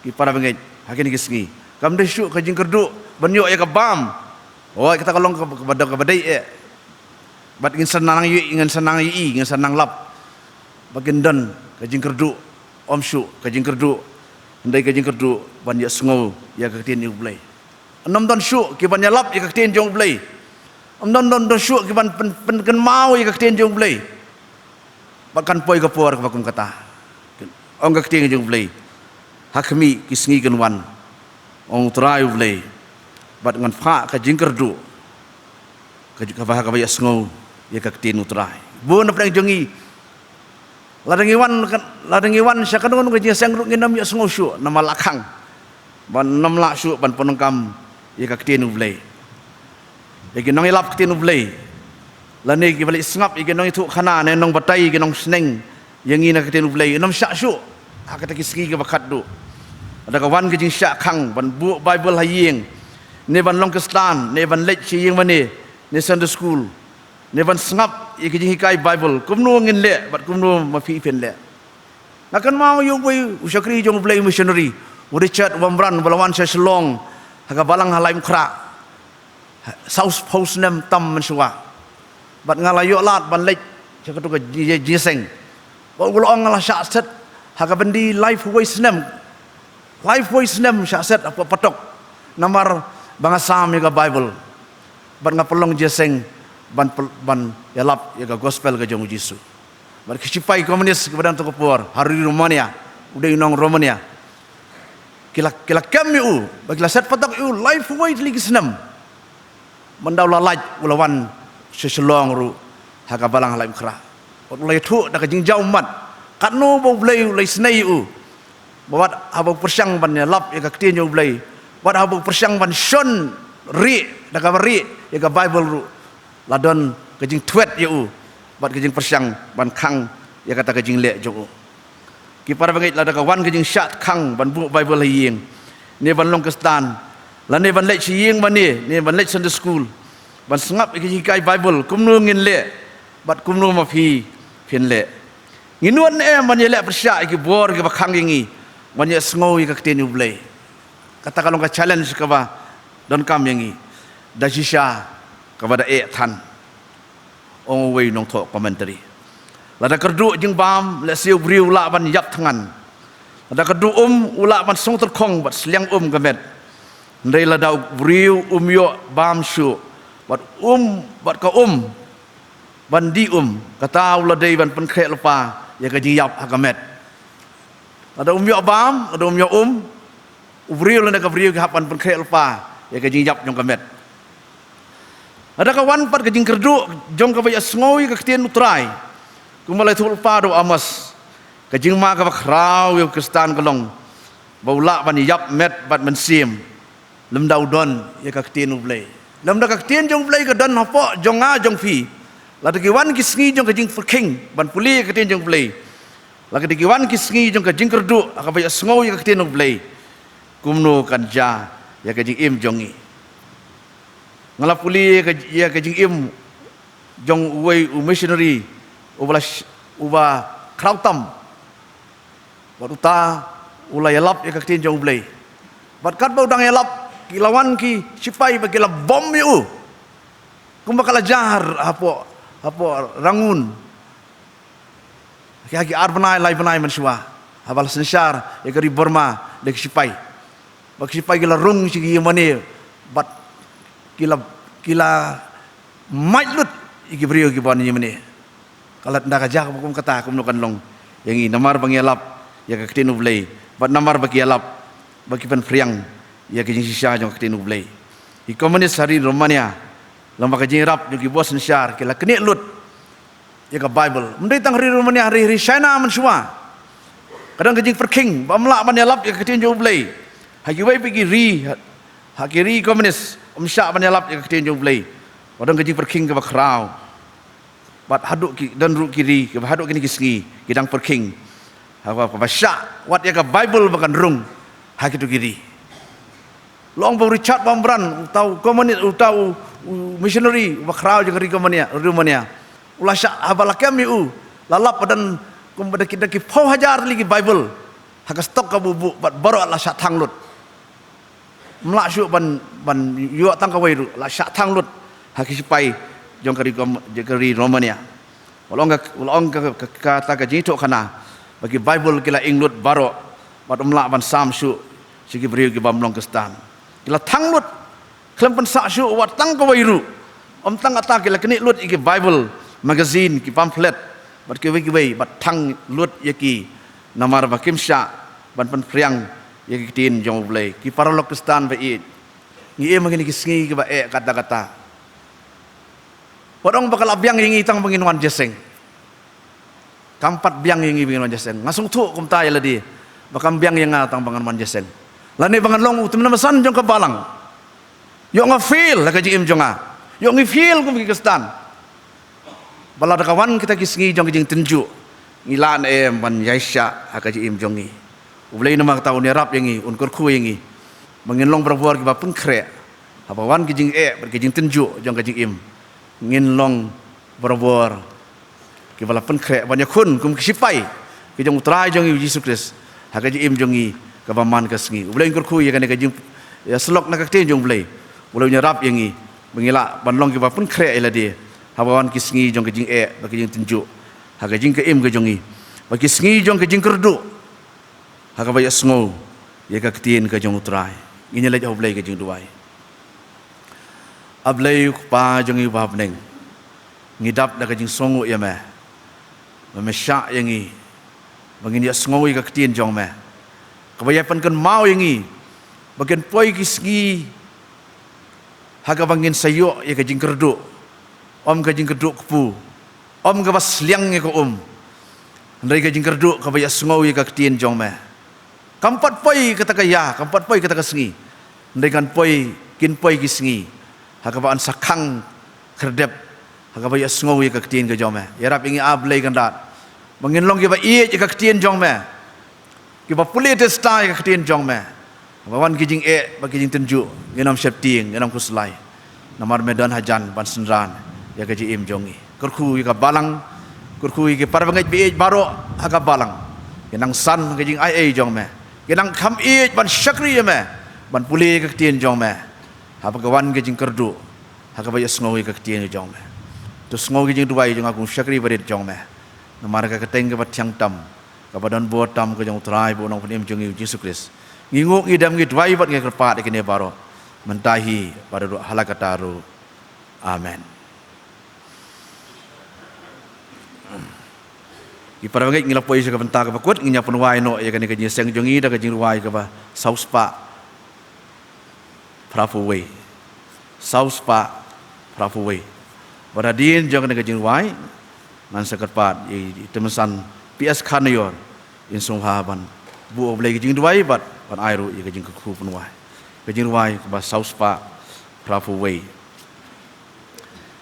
ki para bangeit, ha kine ki sngi, kam dei shuh ka jingkyrduh ban ïoh ïa ka bam. Hooid, kata ka long kaba, kaba, kaba dei eh. Bad ngin sa nang ïohi, ngin sa nang ïohi, ngin sa nang lap ba kin don ka jingkyrduh. Ym shuh ka jingkyrduh, hynrei ka jingkyrduh ban ïa sngew ïa ka ktien U Blei. Ym don shuh ki ban ïalap ïa ka ktien jong U Blei. Ym don, don, don shuh ki ban pyn-, pynkynmaw ïa ka ktien jong U Blei. Bad kan poi ka por kaba kum kata. Ong ka ktien jong U Blei, ha khmih ki sngi kin wan, ong U Trai U Blei, bad ngan phah ka jingkyrduh, ka, kaba, kaba ïa sngew ïa ka ktien U Trai. Bun na pdeng jong ngi, lada ngi wan, lada ngi wan sha kano kano ka jingïaseng ruh ngin ym ïa sngew shuh, namar la khang ban ym lah shuh ban pyndonkam ïa ka ktien U Blei. Ïa ki nongïalap ktien U Blei, lane kiba leit sngap ïa ki nongïathuhkhana ne nongbatai, ïa ki nongsneng ïa ngi na ka ktien U Blei, ym shah shuh ha kata ki sngi kiba khatduh. Lada ka wan ka jingshah khang ban buh Baibl ha ïing, ne ban long Khristan, ne ban leit sha ïing mane, ne Sunday school, ne ban sngap ïa ki jinghikai Baibl, kumno ngin leh bad kumno ma phi phin leh? Nga kynmaw ïa uwei u shakri jong U Blei, u missionary, u Richard Wambran, ba la wan sha Shillong ha ka balang ha Laitumkhrah, saw phew snem tam mynshuwa. Bad nga la ïoh lad ban leit sha kato ka ji-, ji-, jingïaseng. Bad u la ong, nga la shah set ha ka byndi laiphew wei snem. Laiphew wei snem shah set hapoh patok namar ba nga sam ïa ka Baibl. Bad nga pynlong jingïaseng ban pel-, ban ïalap ïa ka gospel ka jong U Jisu. Bad ki shipai komunis kiba dang tang ka por ha ri Romania, u dei u nong Romania, ki la, ki la kem ïa u, bad ki la set patok ïa u laiphew wei tylli ki snem. Mynta u la lait, u la wan sha Shillong ruh, ha ka balang ha Laitumkhrah. Wat u la ïathuh da ka jingjaw ummat katno ba U Blei u la isynei ïa u. Ba wat haba u pyrshang ban ïalap ïa ka ktien jong U Blei, wat haba u pyrshang ban shon rieh da kaba rieh ïa ka Baibl ruh, la don ka jingthwet ïa u bad ka jingpyrshang ban khang ïa kata ka jingleh jong u. Ki para bangeit, lada ka wan ka jingshah khang ban buh Baibl ha ïing, ne ban long Khristan, lane ban leit sha ïing mane, ne ban leit Sunday school, ban sngap ïa ka jinghikai Baibl, kumno ngin leh bad kumno ma phi phin leh? Ngi nud ne em ban ïaleh pyrshah ïa ki bor kiba khang ïa ngi ban ïasngew ïa ka ktien U Blei? Kata ka long ka challenge kaba donkam ïa ngi da shisha kaba da eh than. Ong uwei u nongthoh commentary, lada kyrduh jingbam, lehse u briew u lah ban ïap thngan. Lada kyrduh um, u lah ban sngewtyrkhong bad sliang um ka met. Hynrei lada u briew um ïoh bam shuh, bad um, bad ka um ban dih um, kata u la dei ban pynkhreh lypa ïa ka jingïap ha ka met. Lada um ïoh bam, lada um ïoh um, u briew lane ka briew ki hap ban pynkhreh lypa ïa ka jingïap jong ka met. Lada ka wan pat ka jingkyrduh jong kaba ïasngew ïa ka ktien U Trai, kumba la ïathuh lypa da u Amos, ka jingma kaba khraw ïa u Khristan ka long ba u lah ban ïap met bad mynsiem lymda u don ïa ka ktien U Blei. Lymda ka ktien jong U Blei ka don hapoh jong nga jong phi, lada ki wan ki sngi jong ka jingpyrkhing ban pule ïa ka ktien jong U Blei, lada ki wan ki sngi jong ka jingkyrduh ha kaba ïasngew ïa ka ktien U Blei, kumno kan jia ïa ka jingim jong ngi? Nga la pule ïa ka, ïa ka jingim jong uwei u missionary uba la sh-, uba khraw tam. Bad uta u la ïalap ïa ka ktien jong U Blei. Bad katba u dang ïalap, ki la wan ki shipai bad ki la bom ïa u. Kumba ka la jia hapoh, hapoh Rangoon. Ki ha ki ar bnai lai bnai mynshuwa, haba la synshar ïa ka ri Burma da ki shipai. Bad ki shipai ki la rung sha ki ïing mane, bad ki la, ki la mait lut ïa ki briew kiba wan ïing mane. Ka la tynda ka jia kaba kum kata, kumno kan long ïa ngi, namar ba ngi ïalap ïa ka ktien U Blei, bad namar ba ki ïalap ba ki pynphriang ïa ka jingshisha jong ka ktien U Blei. Ki komunis ha ri Romania, lem bad ka jingïarap jong ki bor synshar, ki la knieh lut ïa ka Baibl. Ym dei tang ha ri Romania, ha ri, ha ri China mynshuwa ka don ka jingpyrkhing ba ym lah ban ïalap ïa ka ktien jong U Blei. Ha kiwei pat ki ri, ha, ha ki ri komunis, ym shah ban ïalap ïa ka ktien jong U Blei. Ba don ka jingpyrkhing kaba khraw. Bad haduh ki, don ruh ki ri kiba haduh kine ki sngi ki dang pyrkhing. Haba, haba shah wat ïa ka Baibl ba kan rung ha kito ki ri. La ong ba u Richard Wurmbrand, uta u komunis, uta u, u missionary uba khraw jong ka ri Romania, Romania. U la shah, haba la kem ïa u, la lap ba don kumba da ki, da ki phew hajar tylli ki Baibl ha ka stock kaba u buh, bad baroh la shah thang lut. Ym lah shuh ban, ban ïoh tang kawei ruh, la shah thang lut ha ki shipai jong ka ri Rom-, jong ka ri Romania. Wat la ong ka, wat la ong ka, ka, kata ka jingïathuhkhana ba ki Baibl ki la ing lut baroh, bad ym lah ban sam shuh sha ki briew ki bym long Khristan. Ki la thang lut, khlem pynsah shuh wat tang kawei ruh. Ym tang kata, ki la knieh lut ïa ki Baibl, magazine, ki pamphlet, bad kiwei kiwei, bad thang lut ïa ki, namar ba kim shah ban pynphriang ïa ki ktien jong U Blei. Ki paralok Khristan ba ïeit, ngi im ha kine ki sngi kiba eh katta katta. Wat ong ba ka la biang ïa ngi tang ba ngin wan jingïaseng. Kam pat biang ïa ngi ba ngin wan jingïaseng. Nga sngewthuh kumta ïa lade ba kam biang ïa nga tang ba ngan wan jingïaseng, lane ba ngan long u tymmen basan jong ka balang. Ïoh nga fail ha ka jingim jong nga. Ïoh ngi fail kum ki Khristan. Ba lada ka wan kita ki sngi jong ka jingtynjuh, ngi lah ne em ban ïaishah ha ka jingim jong ngi? U Blei namar kata un ïarap ïa ngi, un kyrkhu ïa ngi ba ngin long barabor kiba pynkhreh. Haba wan ki jingeh bad ki jingtynjuh jong ka jingim, ngin long barabor kiba la pynkhreh ban ïakhun kum ki shipai ki jong U Trai jong ngi U Jisu Khrist ha ka jingim jong ngi kaba man ka sngi. U Blei un kyrkhu ïa kane ka jing, ïa, syllok na ka ktien jong U Blei. U Blei un ïarap ïa ngi ba ngi lah ban long kiba pynkhreh ïa lade haba wan ki sngi jong ka jingeh bad ka jingtynjuh ha ka jingim ka jong ngi, bad ki sngi jong ka jingkyrduh ha kaba ïasngew ïa ka ktien ka jong U Trai. Ngin ïa leit ha U Blei ka jingduwai. A Blei U Kpa jong ngi uba ha bneng, ngi dap da ka jingsngewnguh ïa me ba me shah ïa ngi ba ngin ïasngew ïa ka ktien jong me, kaba ïai pynkynmaw ïa ngi ba kin poi ki sngi ha kaba ngin sa ïoh ïa ka jingkyrduh, ym ka jingkyrduh kpu, ym kaba sliang ïa ka um, hynrei ka jingkyrduh kaba ïasngew ïa ka ktien jong me. Kam pat poi kata ka ïa, kam pat poi kata ka sngi, hynrei kan poi, kin poi ki sngi ha kaba yn sa khang khyrdep ha kaba ïasngew ïa ka ktien ka jong me. Ïarap ïa ngi, A Blei Kynrad, ba ngin long kiba ïeit ïa ka ktien jong me, kiba pule testa ïa ka ktien jong me. Ba wan ki jingeh bad ki jingtynjuh, ngin ym sheptieng, ngin ym khuslai, namar me don hajan ban synran ïa ka jingim jong ngi. Kyrkhu ïa ka balang, kyrkhu ïa ki parabangeit ba ïeit baroh ha ka balang, ki nang san ha ka jingai ei jong me, ki nang kham ïeit ban shakri ïa me, ban pule ïa ka ktien jong me, haba ka wan ka jingkyrduh ha kaba ïasngew ïa ka ktien jong me. To sngew ka jingduwai jong nga kum u shakri barit jong me, namar ka kyrteng kaba thiang tam, kaba don bor tam ka jong u Trai bad u Nongpynim jong ngi u Jisu Khrist, ngi nguh, ngi dem, ngi duwai bad ngi kyrpad ïa kine baroh, mynta hi bad haduh hala katta ruh. Amen. Ki parabangeit, ngi la poi sha ka bynta kaba kut, ngin ïa pynwai noh ïa kane ka jingïaseng jong ngi da ka jingrwai kaba saw spah phra phew wei. Saw spah phra phew wei. Bad hadien jong kane ka jingrwai, ngan sa kyrpad ïa i Tymmen San P S Kharnaior, in sngewbha ban buh ha U Blei ka jingduwai bad ban ai ruh ïa ka jingkyrkhu pynwai. Ka jingrwai kaba saw spah phra phew wei.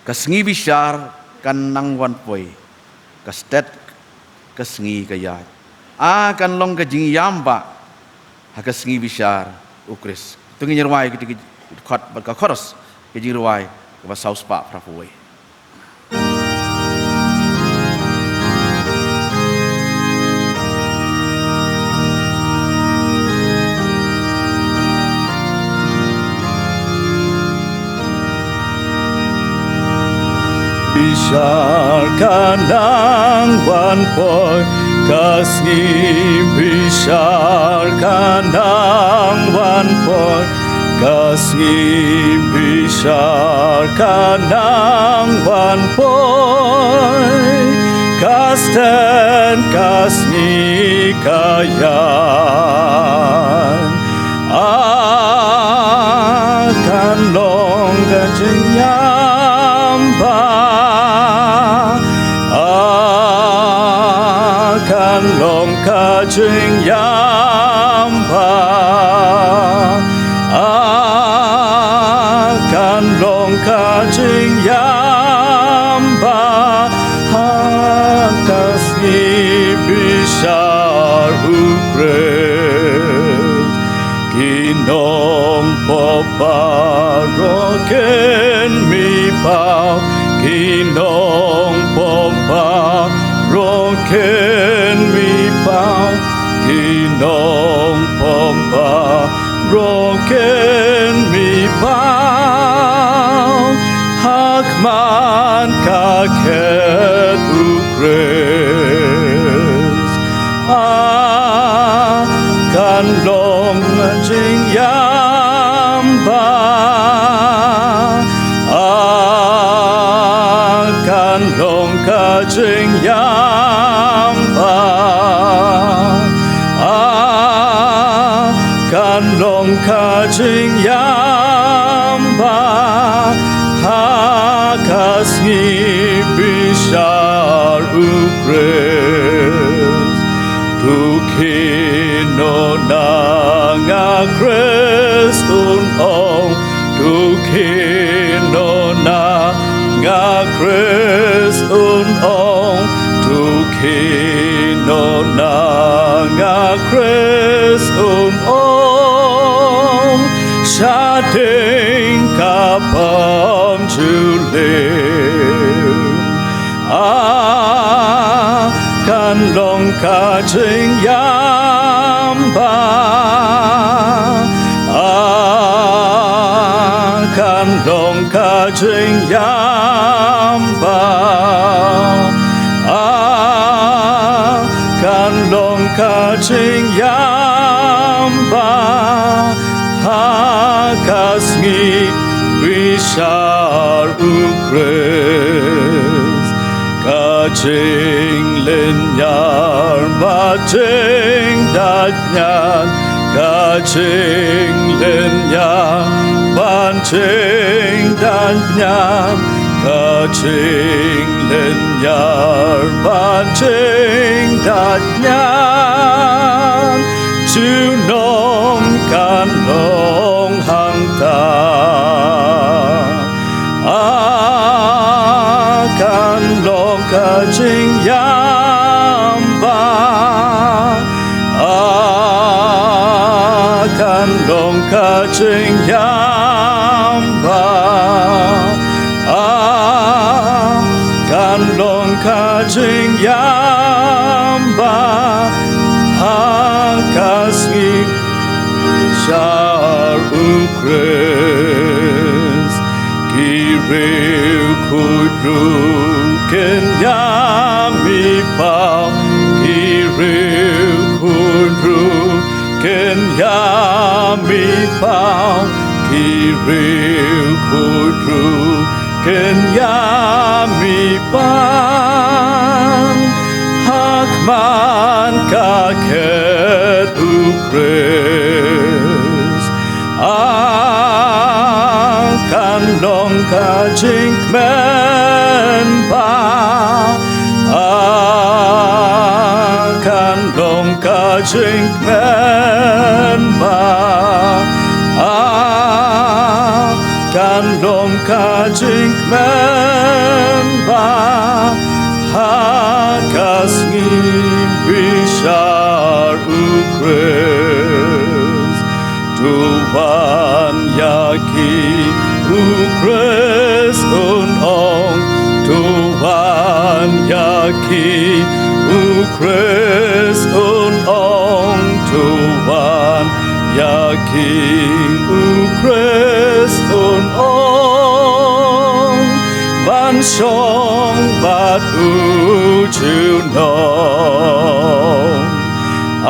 Ka sngi bishar kan nang wan poi, ka stet ka sngi ka ïaid. A kan long ka jingïam bah ha ka sngi bishar U Khrist. To ngin ïa rwai kita ki dkhot bad ka chorus ka jingrwai kaba saw spah phra phew wei. Bishar ka nang wan poi, ka sngi bishar ka nang wan poi, ka sngi bishar ka nang wan poi, ka stet ka sngi ka ïaid. A kan long ka jingïam bah, a kan long ka jingïam bah, a kan long ka jingïam bah ha ka sngi bishar U Khrist. Ki nongpop baroh kin mih paw, ki nongpop baroh kin mih paw, ki nongpop baroh kin mih paw ha khmat ka khet U Khrist. A kan long ka jingïam bah, a kan long ka jingïam bah, a kan long ka jingïam bah ha ka sngi bishar U Khrist. To kino na nga Khrist un ong, to kino na nga Khrist un ong, to kino na nga Khrist un ong, shadien ka bym ju lim. A kan long ka jingïam bah, a kan long ka jingïam bah, a kan long ka jingïam bah ha ka sngi bishar U Khrist. Ka jinglynñiar bad jingdait ñiad, Ka jinglynñiar ban jingdap ñiam, ka jinglynñiar ban jingdap ñiam, junom kan long hangta. A kan long ka jingïam ba, a kan long ka jingïam ba, a kan long ka jingïam ba, ha ka sngi bishar u Khrist. Ki riew khuid ruh kin ïam i paw, ki riew khuid ruh kin ïam i paw, ki riew khuid ruh kin ïam i paw, ha khmat ka khet u Khrist. A kan long ka jingkmen ba, a kan long ka jingkmen ba, a kan long ka jingkmen ba, ha ka sngi bishar u Khrist. To wan ïa ki, u Khrist un ong. To wan ïa ki, u Khrist un ong. To wan ïa ki, u Khrist un ong. Ban shong bad u junom. A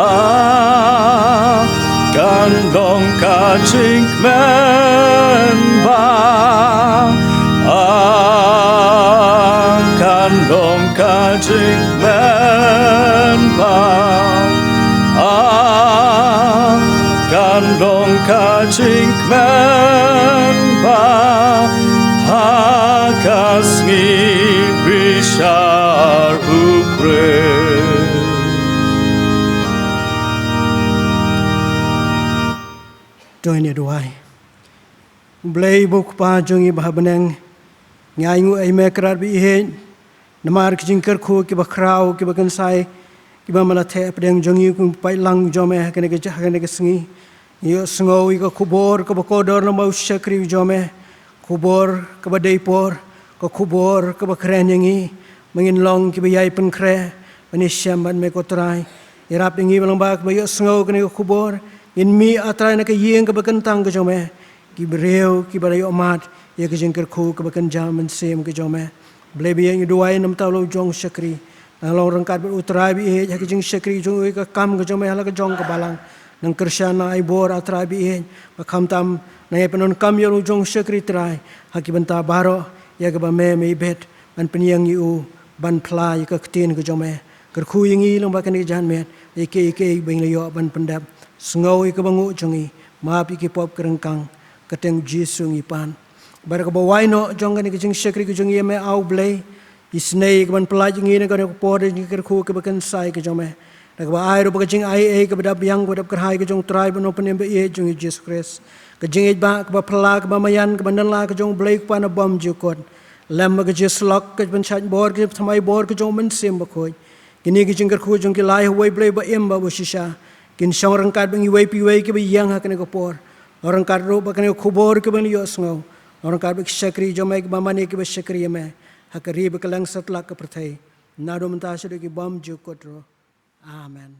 kan long ka jingkmen ba, a kan long ka jingkmen ba, a kan long ka jingkmen ba, ha ka sngi bishar u Khrist. To ngin ïa duwai. Blei ba u Kpa jong ngi ba ha bneng, ngi ainguh ïa me Kynrad ba ïeit namar ki jingkyrkhu kiba khraw kiba kynsai kiba me la theh hapdeng jong ngi, kum u paidlang jong me ha kane ka, ha kane ka sngi. Ngi ïohsngew ïa ka khubor kaba kordor na u shakri jong me, khubor kaba dei por, ka khubor kaba kren ïa ngi ba ngin long kiba ïai pynkhreh ban ïashem bad me ko Trai. Ïarap ïa ngi ba lyngba kaba ïohsngew kane ka khubor, ngin mih, A Trai, na ka ïing kaba kyntang ka jong me, ki briew kiba la ïohmad ïa ka jingkyrkhu kaba kynja mynsiem ka jong me. Blei ba ïeit, ngi duwai na ka bynta u la u jong u shakri, nang long ryngkat bad u Trai ba ïeit ha ka jingshakri jong u ïa ka kam ka jong me ha la ka jong ka balang. Nang kyrshan, nang ai bor, A Trai ba ïeit, ba khamtam nang ïai pyndonkam ïa u la u jong u shakri, Trai, ha ki bynta baroh ïa kaba me, me ibit ban pynïeng ïa u ban phla ïa ka ktien ka jong me. Kyrkhu ïa ngi lyngba kane ka janmiet, ïa kiei kiei ba ngi la ïoh ban pyndep. Sngew ïa kaba nguh jong ngi, map ïa ki pop ki ryngkang, ha ka kyrteng u Jisu ngi pan. Bad kaba wai noh jong kane ka jingshakri ka jong ngi, ïa me, A U Blei, isynei ïa ka ban pyllait ïa ngi na kane ka por da ka jingkyrkhu kaba kynsai ka jong me, da kaba ai ruh ba ka jingaiei kaba dap biang kaba dap kyrhai ka jong u Trai bad u Nongpynim ba ïeit jong ngi Jisu Khrist, ka jingïeit ba kaba phylla kaba maïan kaba nang la ka jong U Blei U Kpa na bymjukut, lem bad ka jingïasyllok ka jingpynshait bor ka jingpynthymmai bor ka jong U Mynsiem Bakhuid. Kine ki jingkyrkhu jong ki lai ha uwei U Blei ba im bad ba shisha kin shong ryngkat bad ngi iwei pa iwei kiba ïeng ha kane ka por. Long ryngkat ruh bad kane ka khubor kaba ngi la ïohsngew. Long ryngkat bad ki shakri jong me kiba mane kiba shakri ïa me ha ka ri bad kylleng satlak ka pyrthei, naduh mynta shaduh ki bymjukut ruh. Amen.